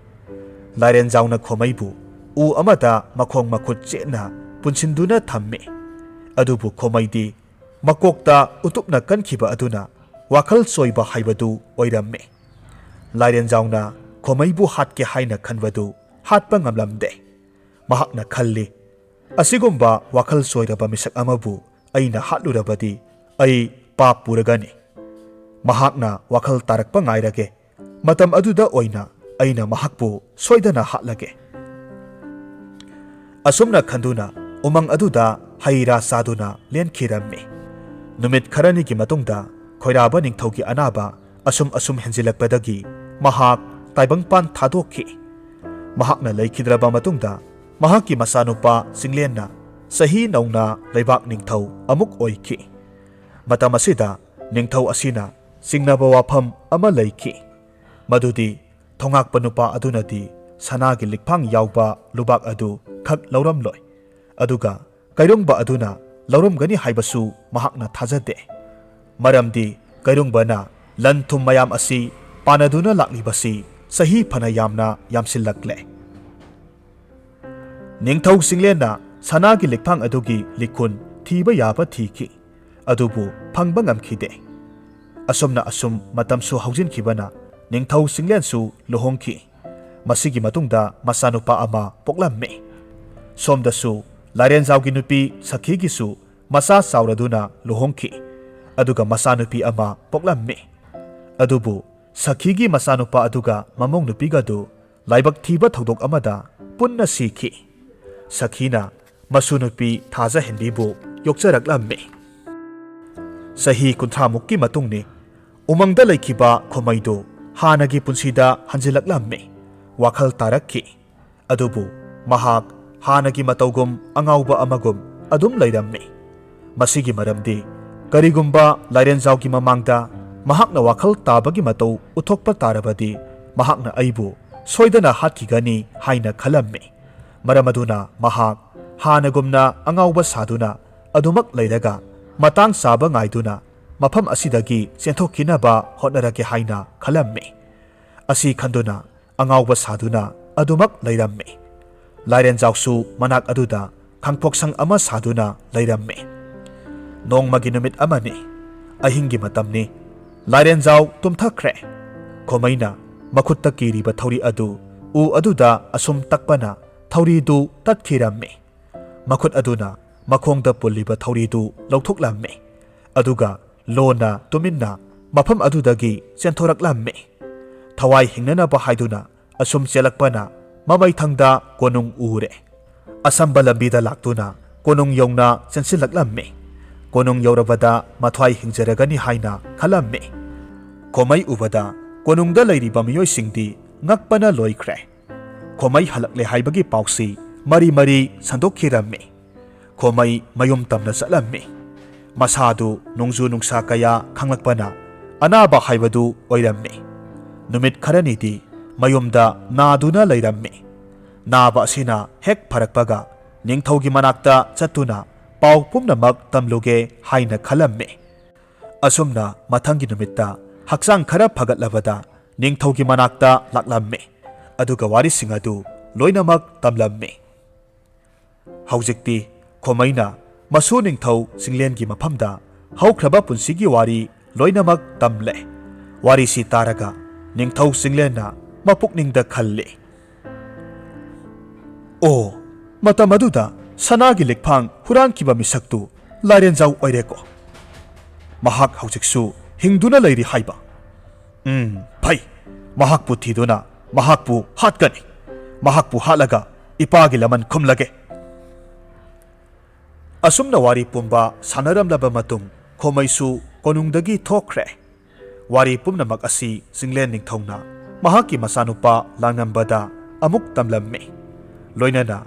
ꯂꯥꯏꯔꯦꯟꯖꯥꯎꯅ ꯈꯣꯃꯩꯕꯨ ꯎ ꯑꯃꯗ ꯃꯈꯣꯡ ꯃꯈꯨꯠ ꯆꯦꯠꯅ ꯄꯨꯟꯁꯤꯟꯗꯨꯅ ꯊꯝꯃꯤ꯫ ꯑꯗꯨꯕꯨ ꯈꯣꯃꯩꯗꯤ ꯃꯀꯣꯛꯇ ꯎꯇꯨꯞꯅ ꯀꯟꯈꯤꯕ ꯑꯗꯨꯅ ꯋꯥꯈꯜ ꯆꯣꯏꯕ ꯍꯥꯏꯕꯗꯨ ꯑꯣꯏꯔꯝꯃꯤ꯫ ꯂꯥꯏꯔꯦꯟꯖꯥꯎꯅ ꯈꯣꯃꯩꯕꯨ ꯍꯥꯠꯀꯦ ꯍꯥꯏꯅ ꯈꯟꯕꯗꯨ ꯍꯥꯠꯄ ꯉꯝꯂꯝꯗꯦ꯫ ꯃꯍꯥꯛꯅ ꯈꯜꯂꯤ, "ꯑꯁꯤꯒꯨꯝꯕ ꯋꯥꯈꯜ ꯆꯣꯏꯔꯕ ꯃꯤꯁꯛ ꯑꯃꯕꯨ ꯑꯩꯅ ꯍꯥꯠꯂꯨꯔꯕꯗꯤ ꯑꯩ ꯄꯥꯞ ꯄꯨꯔꯒꯅꯤ꯫ ꯃꯍꯥꯛꯅ ꯋꯥꯈꯜ ꯇꯥꯔꯛꯄ ꯉꯥꯏꯔꯒꯦ꯫ ꯃꯇꯝ ꯑꯗꯨꯗ ꯑꯣꯏꯅ ꯑꯩꯅ ꯃꯍꯥꯛꯄꯨ ꯁꯣꯏꯗꯅ ꯍꯥꯠꯂꯒꯦ꯫" ꯑꯁꯨꯝꯅ ꯈꯟꯗꯨꯅ ꯎꯃꯪ ꯑꯗꯨꯗ ꯍꯩ ꯔꯥ ꯆꯥꯗꯨꯅ ꯂꯦꯟꯈꯤꯔꯝꯃꯤ꯫ ꯅꯨꯃꯤꯠ ꯈꯔꯅꯤꯒꯤ ꯃꯇꯨꯡꯗ ꯈꯣꯏꯔꯥꯕ ꯅꯤꯡꯊꯧꯒꯤ ꯑꯅꯥꯕ ꯑꯁꯨꯝ ꯑꯁꯨꯝ ꯍꯦꯟꯖꯤꯜꯂꯛꯄꯗꯒꯤ ꯃꯍꯥꯛ ꯇꯥꯏꯕꯪꯄꯥꯟ ꯊꯥꯗꯣꯛꯈꯤ꯫ ꯃꯍꯥꯛꯅ ꯂꯩꯈꯤꯗ꯭ꯔꯕ ꯃꯇꯨꯡꯗ ꯃꯍꯥꯛꯀꯤ ꯃꯆꯥꯅꯨꯄꯥ ꯆꯤꯡꯂꯦꯟꯅ ꯆꯍꯤ ꯅꯧꯅ ꯂꯩꯕꯥꯛ ꯅꯤꯡꯊꯧ ꯑꯃꯨꯛ ꯑꯣꯏꯈꯤ꯫ ꯃꯇꯝ ꯑꯁꯤꯗ ꯅꯤꯡꯊꯧ ꯑꯁꯤꯅ ꯆꯤꯡꯅꯕ ꯋꯥꯐꯝ ꯑꯃ ꯂꯩꯈꯤ, ꯃꯗꯨꯗꯤ ꯊꯣꯉꯥꯛꯄ ꯅꯨꯄꯥ ꯑꯗꯨꯅꯗꯤ ꯁꯅꯥꯒꯤ ꯂꯤꯛꯐꯥꯡ ꯌꯥꯎꯕ ꯂꯨꯕꯥꯛ ꯑꯗꯨ ꯈꯛ ꯂꯧꯔꯝꯂꯣꯏ, ꯑꯗꯨꯒ ꯀꯩꯔꯨꯡꯕ ꯑꯗꯨꯅ ꯂꯧꯔꯝꯒꯅꯤ ꯍꯥꯏꯕꯁꯨ ꯃꯍꯥꯛꯅ ꯊꯥꯖꯗꯦ꯫ ꯃꯔꯝꯗꯤ ꯀꯩꯔꯨꯡꯕꯅ ꯂꯟ ꯊꯨꯝ ꯃꯌꯥꯝ ꯑꯁꯤ ꯄꯥꯟꯅꯗꯨꯅ ꯂꯥꯛꯂꯤꯕꯁꯤ ꯆꯍꯤ ꯐꯅ ꯌꯥꯝꯅ ꯌꯥꯝꯁꯤꯜꯂꯛꯂꯦ꯫ ꯅꯤꯡꯊꯧ ꯆꯤꯡꯂꯦꯟꯅ ꯁꯅꯥꯒꯤ ꯂꯤꯛꯐꯥꯡ ꯑꯗꯨꯒꯤ ꯂꯤꯈꯨꯟ ꯊꯤꯕ ꯌꯥꯕ ꯊꯤꯈꯤ, ꯑꯗꯨꯕꯨ ꯐꯪꯕ ꯉꯝꯈꯤꯗꯦ꯫ ꯑꯁꯨꯝꯅ ꯑꯁꯨꯝ ꯃꯇꯝꯁꯨ ꯍꯧꯖꯤꯟꯈꯤꯕꯅ ꯅꯤꯡꯊꯧ ꯆꯤꯡꯂꯦꯟꯁꯨ ꯂꯨꯍꯣꯡꯈꯤ꯫ ꯃꯁꯤꯒꯤ ꯃꯇꯨꯡꯗ ꯃꯆꯥꯅꯨꯄꯥ ꯑꯃ ꯄꯣꯛꯂꯝꯃꯤ꯫ ꯁꯣꯝꯗꯁꯨ ꯂꯥꯏꯔꯦꯟꯖꯥꯎꯒꯤ ꯅꯨꯄꯤ ꯁꯈꯤꯒꯤꯁꯨ ꯃꯆꯥ ꯆꯥꯎꯔꯗꯨꯅ ꯂꯨꯍꯣꯡꯈꯤ, ꯑꯗꯨꯒ ꯃꯆꯥꯅꯨꯄꯤ ꯑꯃ ꯄꯣꯛꯂꯝꯃꯤ꯫ ꯑꯗꯨꯕꯨ ꯁꯈꯤꯒꯤ ꯃꯆꯥꯅꯨꯄꯥ ꯑꯗꯨꯒ ꯃꯃꯧ ꯅꯨꯄꯤꯒꯗꯨ ꯂꯥꯏꯕꯛ ꯊꯤꯕ ꯊꯧꯗꯣꯛ ꯑꯃꯗ ꯄꯨꯟꯅ ꯁꯤꯈꯤ꯫ ꯁꯈꯤꯅ ꯃꯁꯨ ꯅꯨꯄꯤ ꯊꯥꯖꯍꯦꯟꯕꯤꯕꯨ ꯌꯣꯛꯆꯔꯛꯂꯝꯃꯤ꯫ ꯆꯍꯤ ꯀꯨꯟꯊ꯭ꯔꯥꯃꯨꯛꯀꯤ ꯃꯇꯨꯡꯅꯤ꯫ ꯎꯃꯪꯗ ꯂꯩꯈꯤꯕ ꯈꯣꯃꯩꯗꯨ ꯍꯥꯟꯅꯒꯤ ꯄꯨꯟꯁꯤꯗ ꯍꯟꯖꯤꯜꯂꯛꯂꯝꯃꯤ꯫ ꯋꯥꯈꯜ ꯇꯥꯔꯛꯈꯤ꯫ ꯑꯗꯨꯕꯨ ꯃꯍꯥꯛ ꯍꯥꯟꯅꯒꯤ ꯃꯇꯧꯒꯨꯝ ꯑꯉꯥꯎꯕ ꯑꯃꯒꯨꯝ ꯑꯗꯨꯝ ꯂꯩꯔꯝꯃꯤ꯫ ꯃꯁꯤꯒꯤ ꯃꯔꯝꯗꯤ ꯀꯔꯤꯒꯨꯝꯕ ꯂꯥꯏꯔꯦꯟꯖꯥꯎꯒꯤ ꯃꯃꯥꯡꯗ ꯃꯍꯥꯛꯅ ꯋꯥꯈꯜ ꯇꯥꯕꯒꯤ ꯃꯇꯧ ꯎꯠꯊꯣꯛꯄ ꯇꯥꯔꯕꯗꯤ ꯃꯍꯥꯛꯅ ꯑꯩꯕꯨ ꯁꯣꯏꯗꯅ ꯍꯥꯠꯈꯤꯒꯅꯤ ꯍꯥꯏꯅ ꯈꯜꯂꯝꯃꯤ꯫ ꯃꯔꯝ ꯑꯗꯨꯅ ꯃꯍꯥꯛ ꯍꯥꯟꯅꯒꯨꯝꯅ ꯑꯉꯥꯎꯕ ꯁꯥꯗꯨꯅ ꯑꯗꯨꯃꯛ ꯂꯩꯔꯒ ꯃꯇꯥꯡ ꯆꯥꯕ ꯉꯥꯏꯗꯨꯅ ꯃꯐꯝ ꯑꯁꯤꯗꯒꯤ ꯆꯦꯟꯊꯣꯛꯈꯤꯅꯕ ꯍꯣꯠꯅꯔꯒꯦ ꯍꯥꯏꯅ ꯈꯜꯂꯝꯃꯤ꯫ ꯑꯁꯤ ꯈꯟꯗꯨꯅ ꯑꯉꯥꯎꯕ ꯁꯥꯗꯨꯅ ꯑꯗꯨꯃꯛ ꯂꯩꯔꯝꯃꯤ꯫ ꯂꯥꯏꯔꯦꯟꯖꯥꯎꯁꯨ ꯃꯅꯥꯛ ꯑꯗꯨꯗ ꯈꯥꯡꯄꯣꯛꯁꯪ ꯑꯃ ꯁꯥꯗꯨꯅ ꯂꯩꯔꯝꯃꯤ꯫ ꯅꯣꯡꯃꯒꯤ ꯅꯨꯃꯤꯠ ꯑꯃꯅꯤ꯫ ꯑꯍꯤꯡꯒꯤ ꯃꯇꯝꯅꯤ꯫ ꯂꯥꯏꯔꯦꯟꯖꯥꯎ ꯇꯨꯝꯊꯈ꯭ꯔꯦ꯫ ꯈꯣꯃꯩꯅ ꯃꯈꯨꯠꯇ ꯀꯤꯔꯤꯕ ꯊꯧꯔꯤ ꯑꯗꯨ ꯎ ꯑꯗꯨꯗ ꯑꯁꯨꯝ ꯇꯛꯄꯅ ꯊꯧꯔꯤꯗꯨ ꯇꯠꯈꯤꯔꯝꯃꯤ꯫ ꯃꯈꯨꯠ ꯑꯗꯨꯅ ꯃꯈꯣꯡꯗ ꯄꯨꯜꯂꯤꯕ ꯊꯧꯔꯤꯗꯨ ꯂꯧꯊꯣꯛꯂꯝꯃꯤ꯫ ꯑꯗꯨꯒ ꯂꯣꯟꯅ ꯇꯨꯃꯤꯟꯅ ꯃꯐꯝ ꯑꯗꯨꯗꯒꯤ ꯆꯦꯟꯊꯣꯔꯛꯂꯝꯃꯤ꯫ ꯊꯋꯥꯏ ꯍꯤꯡꯅꯅꯕ ꯍꯥꯏꯗꯨꯅ ꯑꯁꯨꯝ ꯆꯦꯜꯂꯛꯄꯅ ꯃꯃꯩꯊꯪꯗ ꯀꯣꯅꯨꯡ ꯎꯔꯦ꯫ ꯑꯁꯝꯕ ꯂꯝꯕꯤꯗ ꯂꯥꯛꯇꯨꯅ ꯀꯣꯅꯨꯡ ꯌꯧꯅ ꯆꯦꯟꯁꯤꯜꯂꯛꯂꯝꯃꯤ꯫ ꯀꯣꯅꯨꯡ ꯌꯧꯔꯕꯗ ꯃꯊ꯭ꯋꯥꯏ ꯍꯤꯡꯖꯔꯒꯅꯤ ꯍꯥꯏꯅ ꯈꯜꯂꯝꯃꯤ꯫ ꯈꯣꯃꯩ ꯎꯕꯗ ꯀꯣꯅꯨꯡꯗ ꯂꯩꯔꯤꯕ ꯃꯤꯑꯣꯏꯁꯤꯡꯗꯤ ꯉꯛꯄꯅ ꯂꯣꯏꯈ꯭ꯔꯦ꯫ ꯈꯣꯃꯩ ꯍꯜꯂꯛꯂꯦ ꯍꯥꯏꯕꯒꯤ ꯄꯥꯎꯁꯤ ꯃꯔꯤ ꯃꯔꯤ ꯁꯟꯗꯣꯛꯈꯤꯔꯝꯃꯤ꯫ ꯈꯣꯃꯩ ꯃꯌꯨꯝ ꯇꯝꯅ ꯆꯠꯂꯝꯃꯤ꯫ ꯃꯁꯥꯗꯨ ꯅꯣꯡꯖꯨ ꯅꯨꯡꯁꯥ ꯀꯌꯥ ꯈꯪꯂꯛꯄꯅ ꯑꯅꯥꯕ ꯍꯥꯏꯕꯗꯨ ꯑꯣꯏꯔꯝꯃꯤ꯫ ꯅꯨꯃꯤꯠ ꯈꯔꯅꯤꯗꯤ ꯃꯌꯨꯝꯗ ꯅꯥꯗꯨꯅ ꯂꯩꯔꯝꯃꯤ꯫ ꯅꯥꯕ ꯑꯁꯤꯅ ꯍꯦꯛ ꯐꯔꯛꯄꯒ ꯅꯤꯡꯊꯧꯒꯤ ꯃꯅꯥꯛꯇ ꯆꯠꯇꯨꯅ ꯄꯥꯎ ꯄꯨꯝꯅꯃꯛ ꯇꯝꯂꯨꯒꯦ ꯍꯥꯏꯅ ꯈꯜꯂꯝꯃꯤ꯫ ꯑꯁꯨꯝꯅ ꯃꯊꯪꯒꯤ ꯅꯨꯃꯤꯠꯇ ꯍꯛꯆꯥꯡ ꯈꯔ ꯐꯒꯠꯂꯕꯗ ꯅꯤꯡꯊꯧꯒꯤ ꯃꯅꯥꯛꯇ ꯂꯥꯛꯂꯝꯃꯤ꯫ ꯑꯗꯨꯒ ꯋꯥꯔꯤꯁꯤꯡ ꯑꯗꯨ ꯂꯣꯏꯅꯃꯛ ꯇꯝꯂꯝꯃꯤ꯫ ꯍꯧꯖꯤꯛꯇꯤ ꯈꯣꯃꯩꯅ ꯃꯁꯨ ꯅꯤꯡꯊꯧ ꯆꯤꯡꯂꯦꯟꯒꯤ ꯃꯐꯝꯗ ꯍꯧꯈ꯭ꯔꯕ ꯄꯨꯟꯁꯤꯒꯤ ꯋꯥꯔꯤ ꯂꯣꯏꯅꯃꯛ ꯇꯝꯂꯦ꯫ ꯋꯥꯔꯤꯁꯤ ꯇꯥꯔꯒ ꯅꯤꯡꯊꯧ ꯆꯤꯡꯂꯦꯟꯅ ꯃꯄꯨꯛꯅꯤꯡꯗ ꯈꯜꯂꯤ, "ꯑꯣ, ꯃꯇꯝ ꯑꯗꯨꯗ ꯁꯅꯥꯒꯤ ꯂꯤꯛꯐꯥꯡ ꯍꯨꯔꯥꯟꯈꯤꯕ ꯃꯤꯁꯛꯇꯨ ꯂꯥꯏꯔꯦꯟꯖꯥꯎ ꯑꯣꯏꯔꯦꯀꯣ꯫ ꯃꯍꯥꯛ ꯍꯧꯖꯤꯛꯁꯨ ꯍꯤꯡꯗꯨꯅ ꯂꯩꯔꯤ ꯍꯥꯏꯕ꯫ "ꯎꯝ, ꯐꯩ꯫ ꯃꯍꯥꯛꯄꯨ ꯊꯤꯗꯨꯅ ꯃꯍꯥꯛꯄꯨ ꯍꯥꯠꯀꯅꯤ꯫ ꯃꯍꯥꯛꯄꯨ ꯍꯥꯠꯂꯒ ꯏꯄꯥꯒꯤ ꯂꯃꯟ ꯈꯨꯝꯂꯒꯦ꯫" ꯑꯁꯨꯝꯅ ꯋꯥꯔꯤ ꯄꯨꯝꯕ ꯁꯥꯟꯅꯔꯝꯂꯕ ꯃꯇꯨꯡ, ꯈꯣꯃꯩꯁꯨ ꯀꯣꯅꯨꯡꯗꯒꯤ ꯊꯣꯛꯈ꯭ꯔꯦ꯫ ꯋꯥꯔꯤ ꯄꯨꯝꯅꯃꯛ ꯑꯁꯤ ꯆꯤꯡꯂꯦꯟ ꯅꯤꯡꯊꯧꯅ ꯃꯍꯥꯛꯀꯤ ꯃꯆꯥꯅꯨꯄꯥ ꯂꯥꯡꯉꯝꯕꯗ ꯑꯃꯨꯛ ꯇꯝꯂꯝꯃꯤ꯫ ꯂꯣꯏꯅꯅ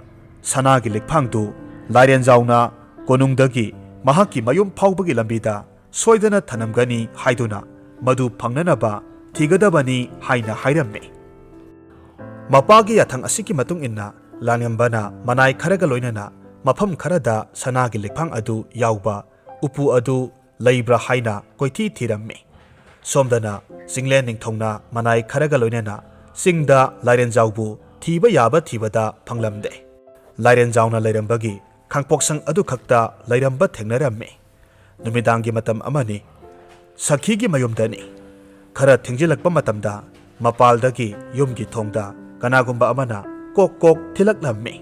ꯁꯅꯥꯒꯤ ꯂꯤꯛꯐꯥꯡꯗꯨ ꯂꯥꯏꯔꯦꯟꯖꯥꯎꯅ ꯀꯣꯅꯨꯡꯗꯒꯤ ꯃꯍꯥꯛꯀꯤ ꯃꯌꯨꯝ ꯐꯥꯎꯕꯒꯤ ꯂꯝꯕꯤꯗ ꯁꯣꯏꯗꯅ ꯊꯅꯝꯒꯅꯤ ꯍꯥꯏꯗꯨꯅ, ꯃꯗꯨ ꯐꯪꯅꯅꯕ ꯊꯤꯒꯗꯕꯅꯤ ꯍꯥꯏꯅ ꯍꯥꯏꯔꯝꯃꯤ꯫ ꯃꯄꯥꯒꯤ ꯌꯥꯊꯪ ꯑꯁꯤꯒꯤ ꯃꯇꯨꯡ ꯏꯟꯅ, ꯂꯥꯡꯉꯝꯕꯅ ꯃꯅꯥꯏ ꯈꯔꯒ ꯂꯣꯏꯅꯅ ꯃꯐꯝ ꯈꯔꯗ ꯁꯅꯥꯒꯤ ꯂꯤꯛꯐꯥꯡ ꯑꯗꯨ ꯌꯥꯎꯕ ꯎꯄꯨ ꯑꯗꯨ ꯂꯩꯕ꯭ꯔꯥ ꯍꯥꯏꯅ ꯀꯣꯏꯊꯤ ꯊꯤꯔꯝꯃꯤ꯫ ꯁꯣꯝꯗꯅ ꯆꯤꯡꯂꯦꯟ ꯅꯤꯡꯊꯧꯅ ꯃꯅꯥꯏ ꯈꯔꯒ ꯂꯣꯏꯅꯅ ꯆꯤꯡꯗ ꯂꯥꯏꯔꯦꯟꯖꯥꯎꯕꯨ ꯊꯤꯕ ꯌꯥꯕ ꯊꯤꯕꯗ ꯐꯪꯂꯝꯗꯦ꯫ ꯂꯥꯏꯔꯦꯟꯖꯥꯎꯅ ꯂꯩꯔꯝꯕꯒꯤ ꯈꯥꯡꯄꯣꯛꯁꯪ ꯑꯗꯨꯈꯛꯇ ꯂꯩꯔꯝꯕ ꯊꯦꯡꯅꯔꯝꯃꯤ꯫ ꯅꯨꯃꯤꯗꯥꯡꯒꯤ ꯃꯇꯝ ꯑꯃꯅꯤ꯫ ꯁꯈꯤꯒꯤ ꯃꯌꯨꯝꯗꯅꯤ꯫ ꯈꯔ ꯊꯦꯡꯖꯤꯜꯂꯛꯄ ꯃꯇꯝꯗ ꯃꯄꯥꯜꯗꯒꯤ ꯌꯨꯝꯒꯤ ꯊꯣꯡꯗ ꯀꯅꯥꯒꯨꯝꯕ ꯑꯃꯅ ꯀꯣꯛ ꯀꯣꯛ ꯊꯤꯜꯂꯛꯂꯝꯃꯤ꯫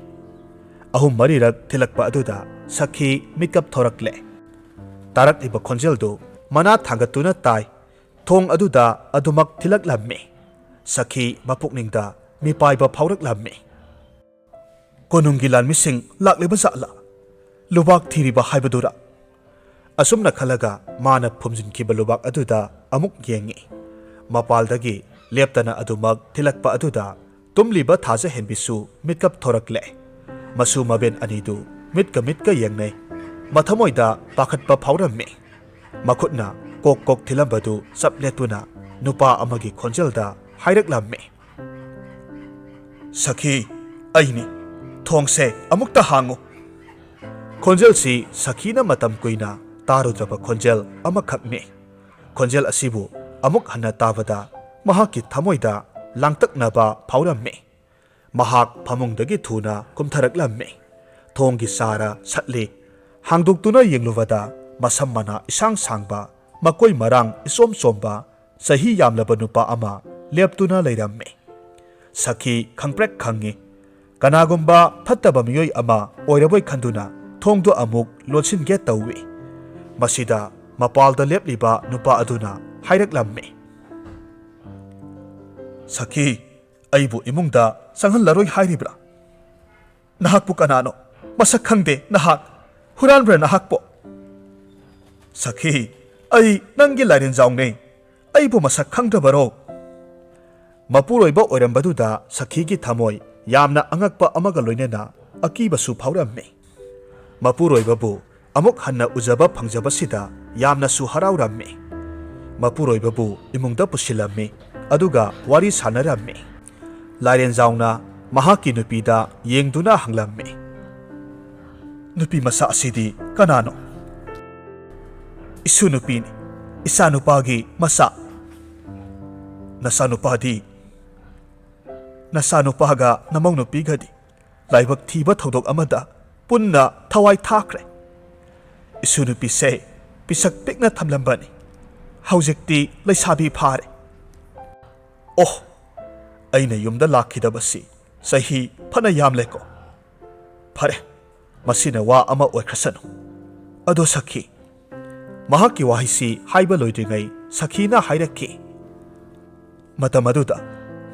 ꯑꯍꯨꯝ ꯃꯔꯤꯔꯛ ꯊꯤꯜꯂꯛꯄ ꯑꯗꯨꯗ ꯁꯈꯤ ꯃꯤꯀꯞ ꯊꯣꯔꯛꯂꯦ꯫ ꯇꯥꯔꯛꯂꯤꯕ ꯈꯣꯟꯖꯦꯜꯗꯨ ꯃꯅꯥ ꯊꯥꯡꯒꯠꯇꯨꯅ ꯇꯥꯏ꯫ ꯊꯣꯡ ꯑꯗꯨꯗ ꯑꯗꯨꯃꯛ ꯊꯤꯜꯂꯛꯂꯝꯃꯤ꯫ ꯁꯈꯤ ꯃꯄꯨꯛꯅꯤꯡꯗ ꯃꯤꯄꯥꯏꯕ ꯐꯥꯎꯔꯛꯂꯝꯃꯤ꯫ "ꯀꯣꯅꯨꯡꯒꯤ ꯂꯥꯟꯃꯤꯁꯤꯡ ꯂꯥꯛꯂꯤꯕ ꯖꯥꯠꯂꯥ? ꯂꯨꯕꯥꯛ ꯊꯤꯔꯤꯕ ꯍꯥꯏꯕꯗꯨꯔꯥ?" ꯑꯁꯨꯝꯅ ꯈꯜꯂꯒ ꯃꯥꯅ ꯐꯨꯝꯖꯤꯟꯈꯤꯕ ꯂꯨꯕꯥꯛ ꯑꯗꯨꯗ ꯑꯃꯨꯛ ꯌꯦꯡꯉꯤ꯫ ꯃꯄꯥꯜꯗꯒꯤ ꯂꯦꯞꯇꯅ ꯑꯗꯨꯃꯛ ꯊꯤꯜꯂꯛꯄ ꯑꯗꯨꯗ ꯇꯨꯝꯂꯤꯕ ꯊꯥꯖꯍꯦꯟꯕꯤꯁꯨ ꯃꯤꯠꯀꯞ ꯊꯣꯔꯛꯂꯦ꯫ ꯃꯁꯨ ꯃꯕꯦꯟ ꯑꯅꯤꯗꯨ ꯃꯤꯠꯀ ꯃꯤꯠꯀ ꯌꯦꯡꯅꯩ꯫ ꯃꯊꯃꯣꯏꯗ ꯄꯥꯈꯠꯄ ꯐꯥꯎꯔꯝꯃꯤ꯫ ꯃꯈꯨꯠꯅ ꯀꯣꯛ ꯀꯣꯛ ꯊꯤꯜꯂꯝꯕꯗꯨ ꯆꯞ ꯂꯦꯞꯇꯨꯅ ꯅꯨꯄꯥ ꯑꯃꯒꯤ ꯈꯣꯟꯖꯦꯜꯗ ꯍꯥꯏꯔꯛꯂꯝꯃꯤ, "ꯁꯈꯤ, ꯑꯩꯅꯤ꯫ ꯊꯣꯡꯁꯦ ꯑꯃꯨꯛꯇ ꯍꯥꯡꯉꯨ꯫" ꯈꯣꯟꯖꯦꯜꯁꯤ ꯁꯈꯤꯅ ꯃꯇꯝ ꯀꯨꯏꯅ ꯇꯥꯔꯨꯗ꯭ꯔꯕ ꯈꯣꯟꯖꯦꯜ ꯑꯃꯈꯛꯅꯤ꯫ ꯈꯣꯟꯖꯦꯜ ꯑꯁꯤꯕꯨ ꯑꯃꯨꯛ ꯍꯟꯅ ꯇꯥꯕꯗ ꯃꯍꯥꯛꯀꯤ ꯊꯃꯣꯏꯗ ꯂꯥꯡꯇꯛꯅꯕ ꯐꯥꯎꯔꯝꯃꯤ꯫ ꯃꯍꯥꯛ ꯐꯃꯨꯡꯗꯒꯤ ꯊꯨꯅ ꯀꯨꯝꯊꯔꯛꯂꯝꯃꯤ꯫ ꯊꯣꯡꯒꯤ ꯆꯥꯔ ꯁꯠꯂꯤ꯫ ꯍꯥꯡꯗꯣꯛꯇꯨꯅ ꯌꯦꯡꯂꯨꯕꯗ ꯃꯁꯝ ꯃꯅꯥ ꯏꯁꯥꯡ ꯁꯥꯡꯕ, ꯃꯀꯣꯏ ꯃꯔꯥꯡ ꯏꯆꯣꯝ ꯆꯣꯝꯕ, ꯆꯍꯤ ꯌꯥꯝꯂꯕ ꯅꯨꯄꯥ ꯑꯃ ꯂꯦꯞꯇꯨꯅ ꯂꯩꯔꯝꯃꯤ꯫ ꯁꯈꯤ ꯈꯪꯄ꯭ꯔꯦꯛ ꯈꯪꯉꯤ꯫ ꯀꯅꯥꯒꯨꯝꯕ ꯐꯠꯇꯕ ꯃꯤꯑꯣꯏ ꯑꯃ ꯑꯣꯏꯔꯕꯣꯏ ꯈꯟꯗꯨꯅ ꯊꯣꯡꯗꯨ ꯑꯃꯨꯛ ꯂꯣꯟꯁꯤꯟꯒꯦ ꯇꯧꯏ꯫ ꯃꯁꯤꯗ ꯃꯄꯥꯜꯗ ꯂꯦꯞꯂꯤꯕ ꯅꯨꯄꯥ ꯑꯗꯨꯅ ꯍꯥꯏꯔꯛꯂꯝꯃꯤ, "ꯁꯈꯤ, ꯑꯩꯕꯨ ꯏꯃꯨꯡꯗ ꯆꯪꯍꯜꯂꯔꯣꯏ ꯍꯥꯏꯔꯤꯕ꯭ꯔꯥ? ꯅꯍꯥꯛꯄꯨ ꯀꯅꯥꯅꯣ? ꯃꯁꯛ ꯈꯪꯗꯦ ꯅꯍꯥꯛ꯫ ꯍꯨꯔꯥꯟꯕ꯭ꯔꯥ ꯅꯍꯥꯛꯄꯣ?" "ꯁꯈꯤ, ꯑꯩ ꯅꯪꯒꯤ ꯂꯥꯏꯔꯦꯟꯖꯥꯎꯅꯦ꯫ ꯑꯩꯕꯨ ꯃꯁꯛ ꯈꯪꯗ꯭ꯔꯕꯔꯣ?" ꯃꯄꯨꯔꯣꯏꯕ ꯑꯣꯏꯔꯝꯕꯗꯨꯗ ꯁꯈꯤꯒꯤ ꯊꯃꯣꯏ ꯌꯥꯝꯅ ꯑꯉꯛꯄ ꯑꯃꯒ ꯂꯣꯏꯅꯅ ꯑꯀꯤꯕꯁꯨ ꯐꯥꯎꯔꯝꯃꯤ꯫ ꯃꯄꯨꯔꯣꯏꯕꯕꯨ ꯑꯃꯨꯛ ꯍꯟꯅ ꯎꯖꯕ ꯐꯪꯖꯕꯁꯤꯗ ꯌꯥꯝꯅꯁꯨ ꯍꯔꯥꯎꯔꯝꯃꯤ꯫ ꯃꯄꯨꯔꯣꯏꯕꯕꯨ ꯏꯃꯨꯡꯗ ꯄꯨꯁꯤꯜꯂꯝꯃꯤ, ꯑꯗꯨꯒ ꯋꯥꯔꯤ ꯁꯥꯟꯅꯔꯝꯃꯤ꯫ ꯂꯥꯏꯔꯦꯟꯖꯥꯎꯅ ꯃꯍꯥꯛꯀꯤ ꯅꯨꯄꯤꯗ ꯌꯦꯡꯗꯨꯅ ꯍꯪꯂꯝꯃꯤ, "ꯅꯨꯄꯤ ꯃꯆꯥ ꯑꯁꯤꯗꯤ ꯀꯅꯥꯅꯣ?" "ꯏꯁꯨ ꯅꯨꯄꯤꯅꯤ, ꯏꯆꯥꯅꯨꯄꯥꯒꯤ ꯃꯆꯥ꯫" "ꯅꯆꯥꯅꯨꯄꯥꯗꯤ?" "ꯅꯆꯥꯅꯨꯄꯥꯒ ꯅꯃꯧ ꯅꯨꯄꯤꯒꯗꯤ ꯂꯥꯏꯕꯛ ꯊꯤꯕ ꯊꯧꯗꯣꯛ ꯑꯃꯗ ꯄꯨꯟꯅ ꯊꯋꯥꯏ ꯊꯥꯈ꯭ꯔꯦ꯫ ꯏꯁꯨ ꯅꯨꯄꯤꯁꯦ ꯄꯤꯁꯛ ꯄꯤꯛꯅ ꯊꯝꯂꯝꯕꯅꯤ꯫ ꯍꯧꯖꯤꯛꯇꯤ ꯂꯩꯁꯥꯕꯤ ꯐꯥꯔꯦ꯫" "ꯑꯣꯍ, ꯑꯩꯅ ꯌꯨꯝꯗ ꯂꯥꯛꯈꯤꯗꯕꯁꯤ ꯆꯍꯤ ꯐꯅ ꯌꯥꯝꯂꯦꯀꯣ꯫ ꯐꯔꯦ, ꯃꯁꯤꯅ ꯋꯥ ꯑꯃ ꯑꯣꯏꯈ꯭ꯔꯁꯅꯨ꯫ ꯑꯗꯣ ꯁꯈꯤ," ꯃꯍꯥꯛꯀꯤ ꯋꯥꯍꯩꯁꯤ ꯍꯥꯏꯕ ꯂꯣꯏꯗ꯭ꯔꯤꯉꯩ ꯁꯈꯤꯅ ꯍꯥꯏꯔꯛꯈꯤ, "ꯃꯇꯝ ꯑꯗꯨꯗ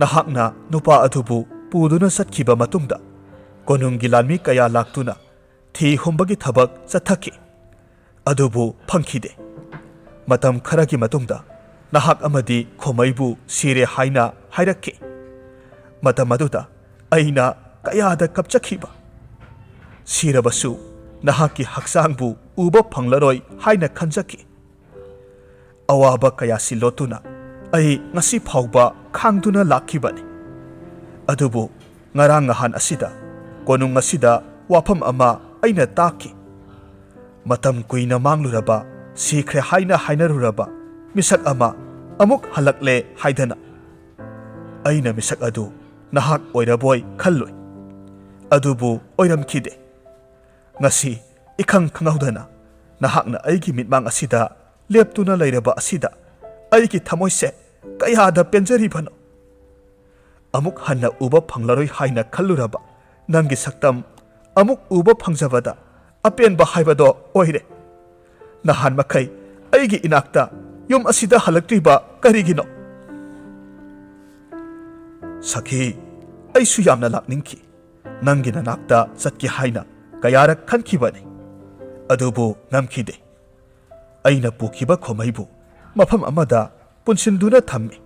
ꯅꯍꯥꯛꯅ ꯅꯨꯄꯥ ꯑꯗꯨꯕꯨ ꯄꯨꯗꯨꯅ ꯆꯠꯈꯤꯕ ꯃꯇꯨꯡꯗ ꯀꯣꯅꯨꯡꯒꯤ ꯂꯥꯟꯃꯤ ꯀꯌꯥ ꯂꯥꯛꯇꯨꯅ ꯊꯤ ꯍꯨꯝꯕꯒꯤ ꯊꯕꯛ ꯆꯠꯊꯈꯤ꯫ ꯑꯗꯨꯕꯨ ꯐꯪꯈꯤꯗꯦ꯫ ꯃꯇꯝ ꯈꯔꯒꯤ ꯃꯇꯨꯡꯗ ꯅꯍꯥꯛ ꯑꯃꯗꯤ ꯈꯣꯃꯩꯕꯨ ꯁꯤꯔꯦ ꯍꯥꯏꯅ ꯍꯥꯏꯔꯛꯈꯤ꯫ ꯃꯇꯝ ꯑꯗꯨꯗ ꯑꯩꯅ ꯀꯌꯥꯗ ꯀꯞꯆꯈꯤꯕ! ꯁꯤꯔꯕꯁꯨ ꯅꯍꯥꯛꯀꯤ ꯍꯛꯆꯥꯡꯕꯨ ꯎꯕ ꯐꯪꯂꯔꯣꯏ ꯍꯥꯏꯅ ꯈꯟꯖꯈꯤ꯫ ꯑꯋꯥꯕ ꯀꯌꯥꯁꯤ ꯂꯣꯠꯇꯨꯅ ꯑꯩ ꯉꯁꯤ ꯐꯥꯎꯕ ꯈꯥꯡꯗꯨꯅ ꯂꯥꯛꯈꯤꯕꯅꯤ꯫ ꯑꯗꯨꯕꯨ ꯉꯔꯥꯡ ꯅꯍꯥꯟ ꯑꯁꯤꯗ ꯀꯣꯅꯨꯡ ꯑꯁꯤꯗ ꯋꯥꯐꯝ ꯑꯃ ꯑꯩꯅ ꯇꯥꯈꯤ꯫ ꯃꯇꯝ ꯀꯨꯏꯅ ꯃꯥꯡꯂꯨꯔꯕ, ꯁꯤꯈ꯭ꯔꯦ ꯍꯥꯏꯅ ꯍꯥꯏꯅꯔꯨꯔꯕ ꯃꯤꯁꯛ ꯑꯃ ꯑꯃꯨꯛ ꯍꯜꯂꯛꯂꯦ ꯍꯥꯏꯗꯅ꯫ ꯑꯩꯅ ꯃꯤꯁꯛ ꯑꯗꯨ ꯅꯍꯥꯛ ꯑꯣꯏꯔꯕꯣꯏ ꯈꯜꯂꯨꯏ꯫ ꯑꯗꯨꯕꯨ ꯑꯣꯏꯔꯝꯈꯤꯗꯦ꯫ ꯉꯁꯤ ꯏꯈꯪ ꯈꯪꯍꯧꯗꯅ ꯅꯍꯥꯛꯅ ꯑꯩꯒꯤ ꯃꯤꯠꯃꯥꯡ ꯑꯁꯤꯗ ꯂꯦꯞꯇꯨꯅ ꯂꯩꯔꯕ ꯑꯁꯤꯗ ꯑꯩꯒꯤ ꯊꯃꯣꯏꯁꯦ ꯀꯌꯥꯗ ꯄꯦꯟꯖꯔꯤꯕꯅꯣ! ꯑꯃꯨꯛ ꯍꯟꯅ ꯎꯕ ꯐꯪꯂꯔꯣꯏ ꯍꯥꯏꯅ ꯈꯜꯂꯨꯔꯕ ꯅꯪꯒꯤ ꯁꯛꯇꯝ ꯑꯃꯨꯛ ꯎꯕ ꯐꯪꯖꯕꯗ ꯑꯄꯦꯟꯕ ꯍꯥꯏꯕꯗꯣ ꯑꯣꯏꯔꯦ꯫ ꯅꯍꯥꯟ ꯃꯈꯩ ꯑꯩꯒꯤ ꯏꯅꯥꯛꯇ ꯌꯨꯝ ꯑꯁꯤꯗ ꯍꯜꯂꯛꯇ꯭ꯔꯤꯕ ꯀꯔꯤꯒꯤꯅꯣ? "ꯁꯈꯤ, ꯑꯩꯁꯨ ꯌꯥꯝꯅ ꯂꯥꯛꯅꯤꯡꯈꯤ꯫ ꯅꯪꯒꯤ ꯅꯅꯥꯛꯇ ꯆꯠꯀꯦ ꯍꯥꯏꯅ ꯀꯌꯥꯔꯛ ꯈꯟꯈꯤꯕꯅꯤ, ꯑꯗꯨꯕꯨ ꯉꯝꯈꯤꯗꯦ꯫ ꯑꯩꯅ ꯄꯨꯈꯤꯕ ꯈꯣꯃꯩꯕꯨ ꯃꯐꯝ ꯑꯃꯗ ꯄꯨꯟꯁꯤꯟꯗꯨꯅ ꯊꯝꯃꯤ꯫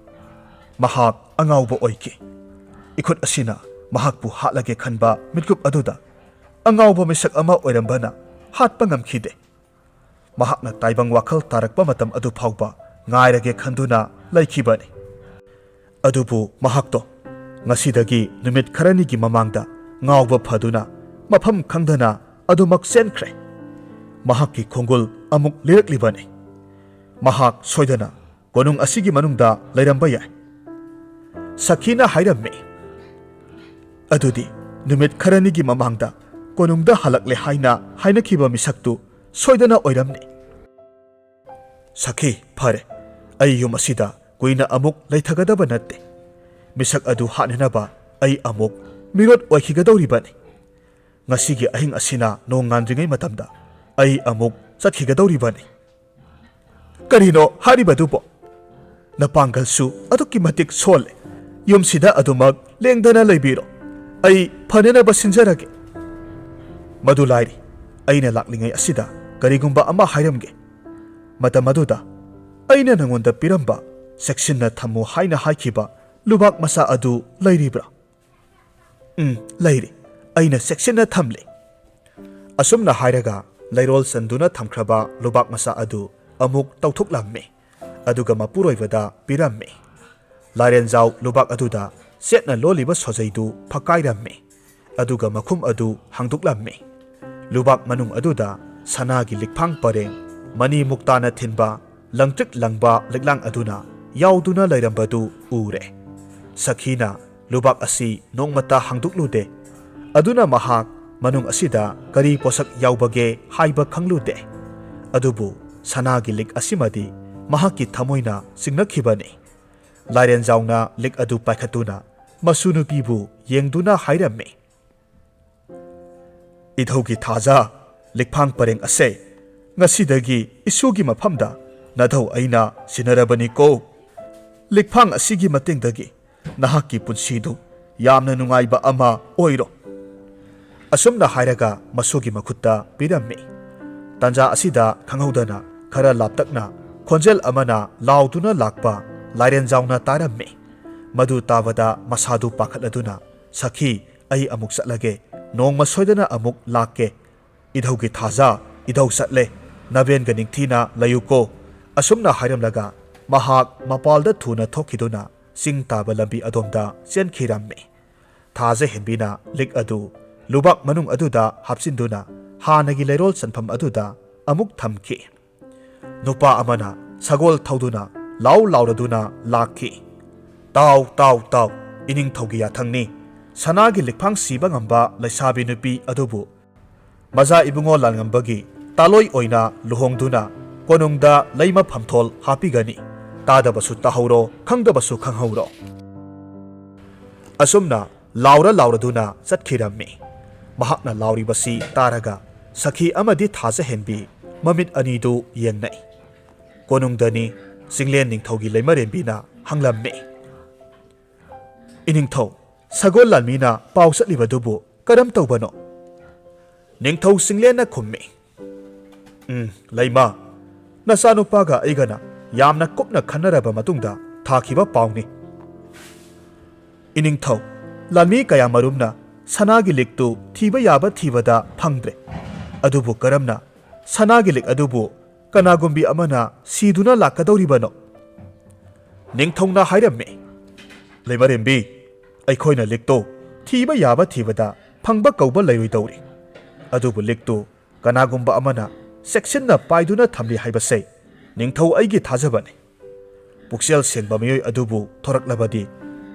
ꯃꯍꯥꯛ ꯑꯉꯥꯎꯕ ꯑꯣꯏꯈꯤ꯫ ꯏꯈꯨꯠ ꯑꯁꯤꯅ ꯃꯍꯥꯛꯄꯨ ꯍꯥꯠꯂꯒꯦ ꯈꯟꯕ ꯃꯤꯠꯀꯨꯞ ꯑꯗꯨꯗ ꯑꯉꯥꯎꯕ ꯃꯤꯁꯛ ꯑꯃ ꯑꯣꯏꯔꯝꯕꯅ ꯍꯥꯠꯄ ꯉꯝꯈꯤꯗꯦ꯫ ꯃꯍꯥꯛꯅ ꯇꯥꯏꯕꯪ ꯋꯥꯈꯜ ꯇꯥꯔꯛꯄ ꯃꯇꯝ ꯑꯗꯨ ꯐꯥꯎꯕ ꯉꯥꯏꯔꯒꯦ ꯈꯟꯗꯨꯅ ꯂꯩꯈꯤꯕꯅꯤ꯫ ꯑꯗꯨꯕꯨ ꯃꯍꯥꯛꯇꯣ ꯉꯁꯤꯗꯒꯤ ꯅꯨꯃꯤꯠ ꯈꯔꯅꯤꯒꯤ ꯃꯃꯥꯡꯗ ꯉꯥꯎꯕ ꯐꯗꯨꯅ ꯃꯐꯝ ꯈꯪꯗꯅ ꯑꯗꯨꯃꯛ ꯆꯦꯟꯈ꯭ꯔꯦ꯫ ꯃꯍꯥꯛꯀꯤ ꯈꯣꯡꯒꯨꯜ ꯑꯃꯨꯛ ꯂꯤꯔꯛꯂꯤꯕꯅꯤ꯫ ꯃꯍꯥꯛ ꯁꯣꯏꯗꯅ ꯀꯣꯅꯨꯡ ꯑꯁꯤꯒꯤ ꯃꯅꯨꯡꯗ ꯂꯩꯔꯝꯕ ꯌꯥꯏ꯫" ꯁꯈꯤꯅ ꯍꯥꯏꯔꯝꯃꯤ꯫ "ꯑꯗꯨꯗꯤ ꯅꯨꯃꯤꯠ ꯈꯔꯅꯤꯒꯤ ꯃꯃꯥꯡꯗ ꯀꯣꯅꯨꯡꯗ ꯍꯜꯂꯛꯂꯦ ꯍꯥꯏꯅ ꯍꯥꯏꯅꯈꯤꯕ ꯃꯤꯁꯛꯇꯨ ꯁꯣꯏꯗꯅ ꯑꯣꯏꯔꯝꯅꯤ꯫" "ꯁꯈꯤ, ꯐꯔꯦ, ꯑꯩ ꯌꯨꯝ ꯑꯁꯤꯗ ꯀꯨꯏꯅ ꯑꯃꯨꯛ ꯂꯩꯊꯒꯗꯕ ꯅꯠꯇꯦ꯫ ꯃꯤꯁꯛ ꯑꯗꯨ ꯍꯥꯠꯅꯅꯕ ꯑꯩ ꯑꯃꯨꯛ ꯃꯤꯔꯣꯠ ꯑꯣꯏꯈꯤꯒꯗꯧꯔꯤꯕꯅꯤ꯫ ꯉꯁꯤꯒꯤ ꯑꯍꯤꯡ ꯑꯁꯤꯅ ꯅꯣꯡ ꯉꯥꯟꯗ꯭ꯔꯤꯉꯩ ꯃꯇꯝꯗ ꯑꯩ ꯑꯃꯨꯛ ꯆꯠꯈꯤꯒꯗꯧꯔꯤꯕꯅꯤ꯫" "ꯀꯔꯤꯅꯣ ꯍꯥꯏꯔꯤꯕꯗꯨꯕꯣ? ꯅꯄꯥꯡꯒꯜꯁꯨ ꯑꯗꯨꯛꯀꯤ ꯃꯇꯤꯛ ꯁꯣꯜꯂꯦ꯫ ꯌꯨꯝꯁꯤꯗ ꯑꯗꯨꯃꯛ ꯂꯦꯡꯗꯅ ꯂꯩꯕꯤꯔꯣ꯫ ꯑꯩ ꯐꯅꯅꯕ ꯁꯤꯟꯖꯔꯒꯦ꯫" "ꯃꯗꯨ ꯂꯥꯏꯔꯤ, ꯑꯩꯅ ꯂꯥꯛꯂꯤꯉꯩ ꯑꯁꯤꯗ ꯀꯔꯤꯒꯨꯝꯕ ꯑꯃ ꯍꯥꯏꯔꯝꯒꯦ꯫ ꯃꯇꯝ ꯑꯗꯨꯗ ꯑꯩꯅ ꯅꯉꯣꯟꯗ ꯄꯤꯔꯝꯕ, ꯆꯦꯛꯁꯤꯟꯅ ꯊꯝꯃꯨ ꯍꯥꯏꯅ ꯍꯥꯏꯈꯤꯕ ꯂꯨꯕꯥꯛ ꯃꯆꯥ ꯑꯗꯨ ꯂꯩꯔꯤꯕ꯭ꯔꯥ?" "ꯎꯝ, ꯂꯩꯔꯤ꯫ ꯑꯩꯅ ꯆꯦꯛꯁꯤꯟꯅ ꯊꯝꯂꯤ꯫" ꯑꯁꯨꯝꯅ ꯍꯥꯏꯔꯒ ꯂꯩꯔꯣꯜ ꯆꯟꯗꯨꯅ ꯊꯝꯈ꯭ꯔꯕ ꯂꯨꯕꯥꯛ ꯃꯆꯥ ꯑꯗꯨ ꯑꯃꯨꯛ ꯇꯧꯊꯣꯛꯂꯝꯃꯤ, ꯑꯗꯨꯒ ꯃꯄꯨꯔꯣꯏꯕꯗ ꯄꯤꯔꯝꯃꯤ꯫ ꯂꯥꯏꯔꯦꯟꯖꯥꯎ ꯂꯨꯕꯥꯛ ꯑꯗꯨꯗ ꯆꯦꯠꯅ ꯂꯣꯜꯂꯤꯕ ꯁꯣꯖꯩꯗꯨ ꯐꯛꯀꯥꯏꯔꯝꯃꯤ, ꯑꯗꯨꯒ ꯃꯈꯨꯝ ꯑꯗꯨ ꯍꯥꯡꯗꯣꯛꯂꯝꯃꯤ꯫ ꯂꯨꯕꯥꯛ ꯃꯅꯨꯡ ꯑꯗꯨꯗ ꯁꯅꯥꯒꯤ ꯂꯤꯛꯐꯥꯡ ꯄꯔꯦꯡ, ꯃꯅꯤ ꯃꯨꯛꯇꯥꯅ ꯊꯤꯟꯕ ꯂꯪꯇ꯭ꯔꯤꯛ ꯂꯪꯕ ꯂꯤꯛꯂꯥꯡ ꯑꯗꯨꯅ ꯌꯥꯎꯗꯨꯅ ꯂꯩꯔꯝꯕꯗꯨ ꯎꯔꯦ꯫ ꯁꯈꯤꯅ ꯂꯨꯕꯥꯛ ꯑꯁꯤ ꯅꯣꯡꯃꯇ ꯍꯥꯡꯗꯣꯛꯂꯨꯗꯦ꯫ ꯑꯗꯨꯅ ꯃꯍꯥꯛ ꯃꯅꯨꯡ ꯑꯁꯤꯗ ꯀꯔꯤ ꯄꯣꯠꯁꯛ ꯌꯥꯎꯕꯒꯦ ꯍꯥꯏꯕ ꯈꯪꯂꯨꯗꯦ꯫ ꯑꯗꯨꯕꯨ ꯁꯅꯥꯒꯤ ꯂꯤꯛ ꯑꯁꯤꯃꯗꯤ ꯃꯍꯥꯛꯀꯤ ꯊꯃꯣꯏꯅ ꯆꯤꯡꯅꯈꯤꯕꯅꯤ꯫ ꯂꯥꯏꯔꯦꯟꯖꯥꯎꯅ ꯂꯤꯛ ꯑꯗꯨ ꯄꯥꯏꯈꯠꯇꯨꯅ ꯃꯁꯨ ꯅꯨꯄꯤꯕꯨ ꯌꯦꯡꯗꯨꯅ ꯍꯥꯏꯔꯝꯃꯤ, "ꯏꯙꯧꯒꯤ ꯊꯥꯖ, ꯂꯤꯛꯐꯥꯡ ꯄꯔꯦꯡ ꯑꯁꯦ ꯉꯁꯤꯗꯒꯤ ꯏꯁꯨꯒꯤ ꯃꯐꯝꯗ ꯅꯙꯧ ꯑꯩꯅ ꯁꯤꯟꯅꯔꯕꯅꯤꯀꯣ꯫ ꯂꯤꯛꯐꯥꯡ ꯑꯁꯤꯒꯤ ꯃꯇꯦꯡꯗꯒꯤ ꯅꯍꯥꯛꯀꯤ ꯄꯨꯟꯁꯤꯗꯨ ꯌꯥꯝꯅ ꯅꯨꯡꯉꯥꯏꯕ ꯑꯃ ꯑꯣꯏꯔꯣ꯫ ꯑꯁꯨꯝꯅ ꯍꯥꯏꯔꯒ ꯃꯁꯨꯒꯤ ꯃꯈꯨꯠꯇ ꯄꯤꯔꯝꯃꯤ꯫ ꯇꯟꯖꯥ ꯑꯁꯤꯗ ꯈꯪꯍꯧꯗꯅ ꯈꯔ ꯂꯥꯞꯇꯛꯅ ꯈꯣꯟꯖꯦꯜ ꯑꯃꯅ ꯂꯥꯎꯗꯨꯅ ꯂꯥꯛꯄ ꯂꯥꯏꯔꯦꯟꯖꯥꯎꯅ ꯇꯥꯔꯝꯃꯤ꯫ ꯃꯗꯨ ꯇꯥꯕꯗ ꯃꯁꯥꯗꯨ ꯄꯥꯈꯠꯂꯗꯨꯅ, "ꯁꯈꯤ, ꯑꯩ ꯑꯃꯨꯛ ꯆꯠꯂꯒꯦ, ꯅꯣꯡꯃ ꯁꯣꯏꯗꯅ ꯑꯃꯨꯛ ꯂꯥꯛꯀꯦ꯫ ꯏꯙꯧꯒꯤ ꯊꯥꯖ, ꯏꯙꯧ ꯆꯠꯂꯦ, ꯅꯕꯦꯟꯒ ꯅꯤꯡꯊꯤꯅ ꯂꯩꯌꯨꯀꯣ"꯫ ꯑꯁꯨꯝꯅ ꯍꯥꯏꯔꯝꯂꯒ ꯃꯍꯥꯛ ꯃꯄꯥꯜꯗ ꯊꯨꯅ ꯊꯣꯛꯈꯤꯗꯨꯅ ꯆꯤꯡ ꯇꯥꯕ ꯂꯝꯕꯤ ꯑꯗꯣꯝꯗ ꯆꯦꯟꯈꯤꯔꯝꯃꯤ꯫ ꯊꯥꯖ ꯍꯦꯟꯕꯤꯅ ꯂꯤꯛ ꯑꯗꯨ ꯂꯨꯕꯥꯛ ꯃꯅꯨꯡ ꯑꯗꯨꯗ ꯍꯥꯞꯆꯤꯟꯗꯨꯅ ꯍꯥꯟꯅꯒꯤ ꯂꯩꯔꯣꯜ ꯆꯟꯐꯝ ꯑꯗꯨꯗ ꯑꯃꯨꯛ ꯊꯝꯈꯤ꯫ ꯅꯨꯄꯥ ꯑꯃꯅ ꯁꯒꯣꯜ ꯊꯧꯗꯨꯅ ꯂꯥꯎ ꯂꯥꯎꯔꯗꯨꯅ ꯂꯥꯛꯈꯤ꯫ "ꯇꯥꯎ, ꯇꯥꯎ, ꯇꯥꯎ, ꯏꯅꯤꯡꯊꯧꯒꯤ ꯌꯥꯊꯪꯅꯤ꯫ ꯁꯅꯥꯒꯤ ꯂꯤꯛꯐꯥꯡ ꯁꯤꯕ ꯉꯝꯕ ꯂꯩꯁꯥꯕꯤ ꯅꯨꯄꯤ ꯑꯗꯨꯕꯨ ꯃꯖꯥ ꯏꯕꯨꯡꯉꯣ ꯂꯥꯟꯉꯝꯕꯒꯤ ꯇꯥꯂꯣꯏ ꯑꯣꯏꯅ ꯂꯨꯍꯣꯡꯗꯨꯅ ꯀꯣꯅꯨꯡꯗ ꯂꯩꯃ ꯐꯝꯊꯣꯜ ꯍꯥꯞꯄꯤꯒꯅꯤ꯫ ꯇꯥꯗꯕꯁꯨ ꯇꯥꯍꯧꯔꯣ, ꯈꯪꯗꯕꯁꯨ ꯈꯪꯍꯧꯔꯣ"꯫ ꯑꯁꯨꯝꯅ ꯂꯥꯎꯔ ꯂꯥꯎꯔꯗꯨꯅ ꯆꯠꯈꯤꯔꯝꯃꯤ꯫ ꯃꯍꯥꯛꯅ ꯂꯥꯎꯔꯤꯕꯁꯤ ꯇꯥꯔꯒ ꯁꯈꯤ ꯑꯃꯗꯤ ꯊꯥꯖꯍꯦꯟꯕꯤ ꯃꯃꯤꯠ ꯑꯅꯤꯗꯨ ꯌꯦꯡꯅꯩ꯫ ꯀꯣꯅꯨꯡꯗꯅꯤ꯫ ꯆꯤꯡꯂꯦꯟ ꯅꯤꯡꯊꯧꯒꯤ ꯂꯩꯃꯔꯦꯝꯕꯤꯅ ꯍꯪꯂꯝꯃꯤ, "ꯏꯅꯤꯡꯊꯧ, ꯁꯒꯣꯜ ꯂꯥꯟꯃꯤꯅ ꯄꯥꯎ ꯆꯠꯂꯤꯕꯗꯨꯕꯨ ꯀꯔꯝ ꯇꯧꯕꯅꯣ?" ꯅꯤꯡꯊꯧ ꯆꯤꯡꯂꯦꯟꯅ ꯈꯨꯝꯃꯤ, "ꯎꯝ, ꯂꯩꯃ, ꯅꯆꯥꯅꯨꯄꯥꯒ ꯑꯩꯒꯅ ꯌꯥꯝꯅ ꯀꯨꯞꯅ ꯈꯟꯅꯔꯕ ꯃꯇꯨꯡꯗ ꯊꯥꯈꯤꯕ ꯄꯥꯎꯅꯤ꯫ ꯏꯅꯤꯡꯊꯧ, ꯂꯥꯟꯃꯤ ꯀꯌꯥꯃꯔꯨꯝꯅ ꯁꯅꯥꯒꯤ ꯂꯤꯛꯇꯨ ꯊꯤꯕ ꯌꯥꯕ ꯊꯤꯕꯗ ꯐꯪꯗ꯭ꯔꯦ꯫ ꯑꯗꯨꯕꯨ ꯀꯔꯝꯅ ꯁꯅꯥꯒꯤ ꯂꯤꯛ ꯑꯗꯨꯕꯨ ꯀꯅꯥꯒꯨꯝꯕꯤ ꯑꯃꯅ ꯁꯤꯗꯨꯅ ꯂꯥꯛꯀꯗꯧꯔꯤꯕꯅꯣ?" ꯅꯤꯡꯊꯧꯅ ꯍꯥꯏꯔꯝꯃꯤ, "ꯂꯩꯃꯔꯦꯝꯕꯤ, ꯑꯩꯈꯣꯏꯅ ꯂꯤꯛꯇꯣ ꯊꯤꯕ ꯌꯥꯕ ꯊꯤꯕꯗ ꯐꯪꯕ ꯀꯧꯕ ꯂꯩꯔꯣꯏꯗꯧꯔꯤ꯫ ꯑꯗꯨꯕꯨ ꯂꯤꯛꯇꯨ ꯀꯅꯥꯒꯨꯝꯕ ꯑꯃꯅ ꯆꯦꯛꯁꯤꯟꯅ ꯄꯥꯏꯗꯨꯅ ꯊꯝꯂꯤ ꯍꯥꯏꯕꯁꯦ ꯅꯤꯡꯊꯧ ꯑꯩꯒꯤ ꯊꯥꯖꯕꯅꯤ꯫ ꯄꯨꯛꯆꯦꯜ ꯁꯦꯡꯕ ꯃꯤꯑꯣꯏ ꯑꯗꯨꯕꯨ ꯊꯣꯔꯛꯂꯕꯗꯤ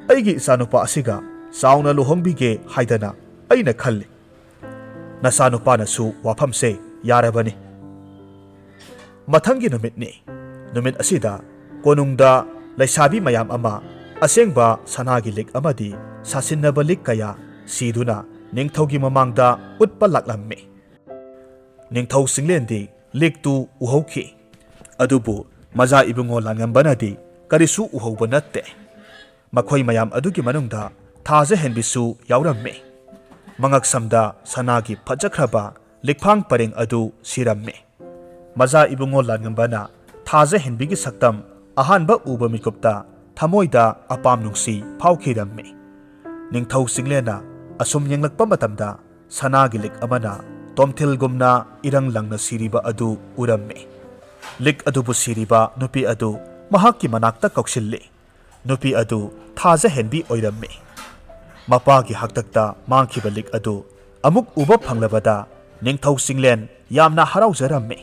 ꯑꯩꯒꯤ ꯏꯆꯥꯅꯨꯄꯥ ꯑꯁꯤꯒ ꯆꯥꯎꯅ ꯂꯨꯍꯣꯡꯕꯤꯒꯦ ꯍꯥꯏꯗꯅ ꯑꯩꯅ ꯈꯜꯂꯤ꯫ ꯅꯆꯥꯅꯨꯄꯥꯅꯁꯨ ꯋꯥꯐꯝꯁꯦ ꯌꯥꯔꯕꯅꯤ"꯫ ꯃꯊꯪꯒꯤ ꯅꯨꯃꯤꯠꯅꯤ꯫ ꯅꯨꯃꯤꯠ ꯑꯁꯤꯗ ꯀꯣꯅꯨꯡꯗ ꯂꯩꯁꯥꯕꯤ ꯃꯌꯥꯝ ꯑꯃ ꯑꯁꯦꯡꯕ ꯁꯅꯥꯒꯤ ꯂꯤꯛ ꯑꯃꯗꯤ ꯁꯥꯁꯤꯟꯅꯕ ꯂꯤꯛ ꯀꯌꯥ ꯁꯤꯗꯨꯅ ꯅꯤꯡꯊꯧꯒꯤ ꯃꯃꯥꯡꯗ ꯎꯠꯄ ꯂꯥꯛꯂꯝꯃꯤ꯫ ꯅꯤꯡꯊꯧ ꯆꯤꯡꯂꯦꯟꯗꯤ ꯂꯤꯛꯇꯨ ꯎꯍꯧꯈꯤ꯫ ꯑꯗꯨꯕꯨ ꯃꯖꯥ ꯏꯕꯨꯡꯉꯣ ꯂꯥꯡꯉꯝꯕꯅꯗꯤ ꯀꯔꯤꯁꯨ ꯎꯍꯧꯕ ꯅꯠꯇꯦ꯫ ꯃꯈꯣꯏ ꯃꯌꯥꯝ ꯑꯗꯨꯒꯤ ꯃꯅꯨꯡꯗ ꯊꯥꯖꯍꯦꯟꯕꯤꯁꯨ ꯌꯥꯎꯔꯝꯃꯤ꯫ ꯃꯉꯛꯁꯝꯗ ꯁꯅꯥꯒꯤ ꯐꯖꯈ꯭ꯔꯕ ꯂꯤꯛꯐꯥꯡ ꯄꯔꯦꯡ ꯑꯗꯨ ꯁꯤꯔꯝꯃꯤ꯫ ꯃꯖꯥ ꯏꯕꯨꯡꯉꯣ ꯂꯥꯟꯉꯝꯕꯅ ꯊꯥꯖꯍꯦꯟꯕꯤꯒꯤ ꯁꯛꯇꯝ ꯑꯍꯥꯟꯕ ꯎꯕ ꯃꯤꯀꯨꯞꯇ ꯊꯃꯣꯏꯗ ꯑꯄꯥꯝ ꯅꯨꯡꯁꯤ ꯐꯥꯎꯈꯤꯔꯝꯃꯤ꯫ ꯅꯤꯡꯊꯧ ꯆꯤꯡꯂꯦꯟꯅ ꯑꯁꯨꯝ ꯌꯦꯡꯂꯛꯄ ꯃꯇꯝꯗ ꯁꯅꯥꯒꯤ ꯂꯤꯛ ꯑꯃꯅ ꯇꯣꯝꯊꯤꯜꯒꯨꯝꯅ ꯏꯔꯪ ꯂꯪꯅ ꯁꯤꯔꯤꯕ ꯑꯗꯨ ꯎꯔꯝꯃꯤ꯫ ꯂꯤꯛ ꯑꯗꯨꯕꯨ ꯁꯤꯔꯤꯕ ꯅꯨꯄꯤ ꯑꯗꯨ ꯃꯍꯥꯛꯀꯤ ꯃꯅꯥꯛꯇ ꯀꯧꯁꯤꯜꯂꯤ꯫ ꯅꯨꯄꯤ ꯑꯗꯨ ꯊꯥꯖꯍꯦꯟꯕꯤ ꯑꯣꯏꯔꯝꯃꯤ꯫ ꯃꯄꯥꯒꯤ ꯍꯥꯛꯇꯛꯇ ꯃꯥꯡꯈꯤꯕ ꯂꯤꯛ ꯑꯗꯨ ꯑꯃꯨꯛ ꯎꯕ ꯐꯪꯂꯕꯗ ꯅꯤꯡꯊꯧ ꯆꯤꯡꯂꯦꯟ ꯌꯥꯝꯅ ꯍꯔꯥꯎꯖꯔꯝꯃꯤ꯫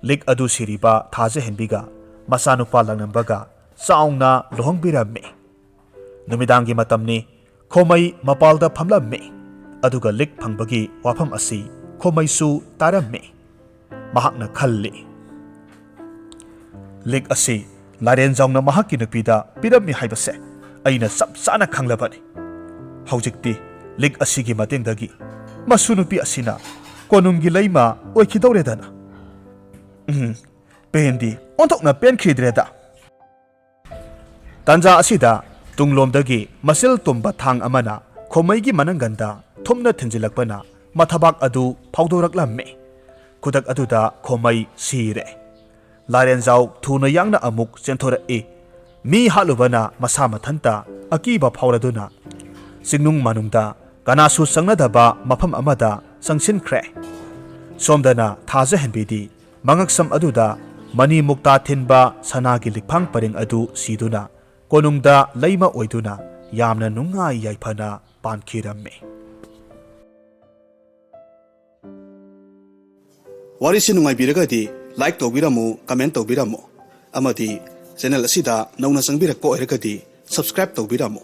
ꯂꯤꯛ ꯑꯗꯨ ꯁꯤꯔꯤꯕ ꯊꯥꯖꯍꯦꯟꯕꯤꯒ ꯃꯆꯥꯅꯨꯄꯥ ꯂꯥꯡꯂꯝꯕꯒ ꯆꯥꯎꯅ ꯂꯨꯍꯣꯡꯕꯤꯔꯝꯃꯤ꯫ ꯅꯨꯃꯤꯗꯥꯡꯒꯤ ꯃꯇꯝꯅꯤ꯫ ꯈꯣꯃꯩ ꯃꯄꯥꯜꯗ ꯐꯝꯂꯝꯃꯤ꯫ ꯑꯗꯨꯒ ꯂꯤꯛ ꯐꯪꯕꯒꯤ ꯋꯥꯐꯝ ꯑꯁꯤ ꯈꯣꯃꯩꯁꯨ ꯇꯥꯔꯝꯃꯤ꯫ ꯃꯍꯥꯛꯅ ꯈꯜꯂꯤ, "ꯂꯤꯛ ꯑꯁꯤ ꯂꯥꯏꯔꯦꯟꯖꯥꯎꯅ ꯃꯍꯥꯛꯀꯤ ꯅꯨꯄꯤꯗ ꯄꯤꯔꯝꯃꯤ ꯍꯥꯏꯕꯁꯦ ꯑꯩꯅ ꯆꯞ ꯆꯥꯅ ꯈꯪꯂꯕꯅꯤ꯫ ꯍꯧꯖꯤꯛꯇꯤ ꯂꯤꯛ ꯑꯁꯤꯒꯤ ꯃꯇꯦꯡꯗꯒꯤ ꯃꯁꯨ ꯅꯨꯄꯤ ꯑꯁꯤꯅ ꯀꯣꯅꯨꯡꯒꯤ ꯂꯩꯃ ꯑꯣꯏꯈꯤꯗꯧꯔꯦꯗꯅ꯫ ꯎꯝ, ꯄꯦꯟꯗꯤ ꯑꯣꯟꯊꯣꯛꯅ ꯄꯦꯟꯈꯤꯗ꯭ꯔꯦꯗ!" ꯇꯥꯟꯖꯥ ꯑꯁꯤꯗ ꯇꯨꯡꯂꯣꯝꯗꯒꯤ ꯃꯆꯤꯜ ꯇꯨꯝꯕ ꯊꯥꯡ ꯑꯃꯅ ꯈꯣꯃꯩꯒꯤ ꯃꯅꯪꯒꯟꯗ ꯊꯨꯝꯅ ꯊꯤꯟꯖꯤꯜꯂꯛꯄꯅ ꯃꯊꯕꯥꯛ ꯑꯗꯨ ꯐꯥꯎꯗꯣꯔꯛꯂꯝꯃꯤ꯫ ꯈꯨꯗꯛ ꯑꯗꯨꯗ ꯈꯣꯃꯩ ꯁꯤꯔꯦ꯫ ꯂꯥꯏꯔꯦꯟꯖꯥꯎ ꯊꯨꯅ ꯌꯥꯡꯅ ꯑꯃꯨꯛ ꯆꯦꯟꯊꯣꯔꯛꯏ꯫ ꯃꯤ ꯍꯥꯠꯂꯨꯕꯅ ꯃꯁꯥ ꯃꯊꯟꯇ ꯑꯀꯤꯕ ꯐꯥꯎꯔꯗꯨꯅ ꯆꯤꯡꯅꯨꯡ ꯃꯅꯨꯡꯗ ꯀꯅꯥꯁꯨ ꯆꯪꯅꯗꯕ ꯃꯐꯝ ꯑꯃꯗ ꯆꯪꯁꯤꯟꯈ꯭ꯔꯦ꯫ ꯁꯣꯝꯗꯅ ꯊꯥꯖꯍꯟꯕꯤꯗꯤ ꯃꯉꯛꯁꯝ ꯑꯗꯨꯗ ꯃꯅꯤ ꯃꯨꯛꯇꯥ ꯊꯤꯟꯕ ꯁꯅꯥꯒꯤ ꯂꯤꯛꯐꯥꯡ ꯄꯔꯦꯡ ꯑꯗꯨ ꯁꯤꯗꯨꯅ ꯀꯣꯅꯨꯡꯗ ꯂꯩꯃ ꯑꯣꯏꯗꯨꯅ ꯌꯥꯝꯅ ꯅꯨꯡꯉꯥꯏ ꯌꯥꯏꯐꯅ ꯄꯥꯟꯈꯤꯔꯝꯃꯤ꯫ ꯋꯥꯔꯤꯁꯤ ꯅꯨꯡꯉꯥꯏꯕꯤꯔꯒꯗꯤ like ꯇꯧꯕꯤꯔꯝꯃꯨ, comment ꯇꯧꯕꯤꯔꯝꯃꯨ, ꯑꯃꯗꯤ channel ꯑꯁꯤꯗ ꯅꯧꯅ ꯆꯪꯕꯤꯔꯛꯄ ꯑꯣꯏꯔꯒꯗꯤ subscribe ꯇꯧꯕꯤꯔꯝꯃꯨ꯫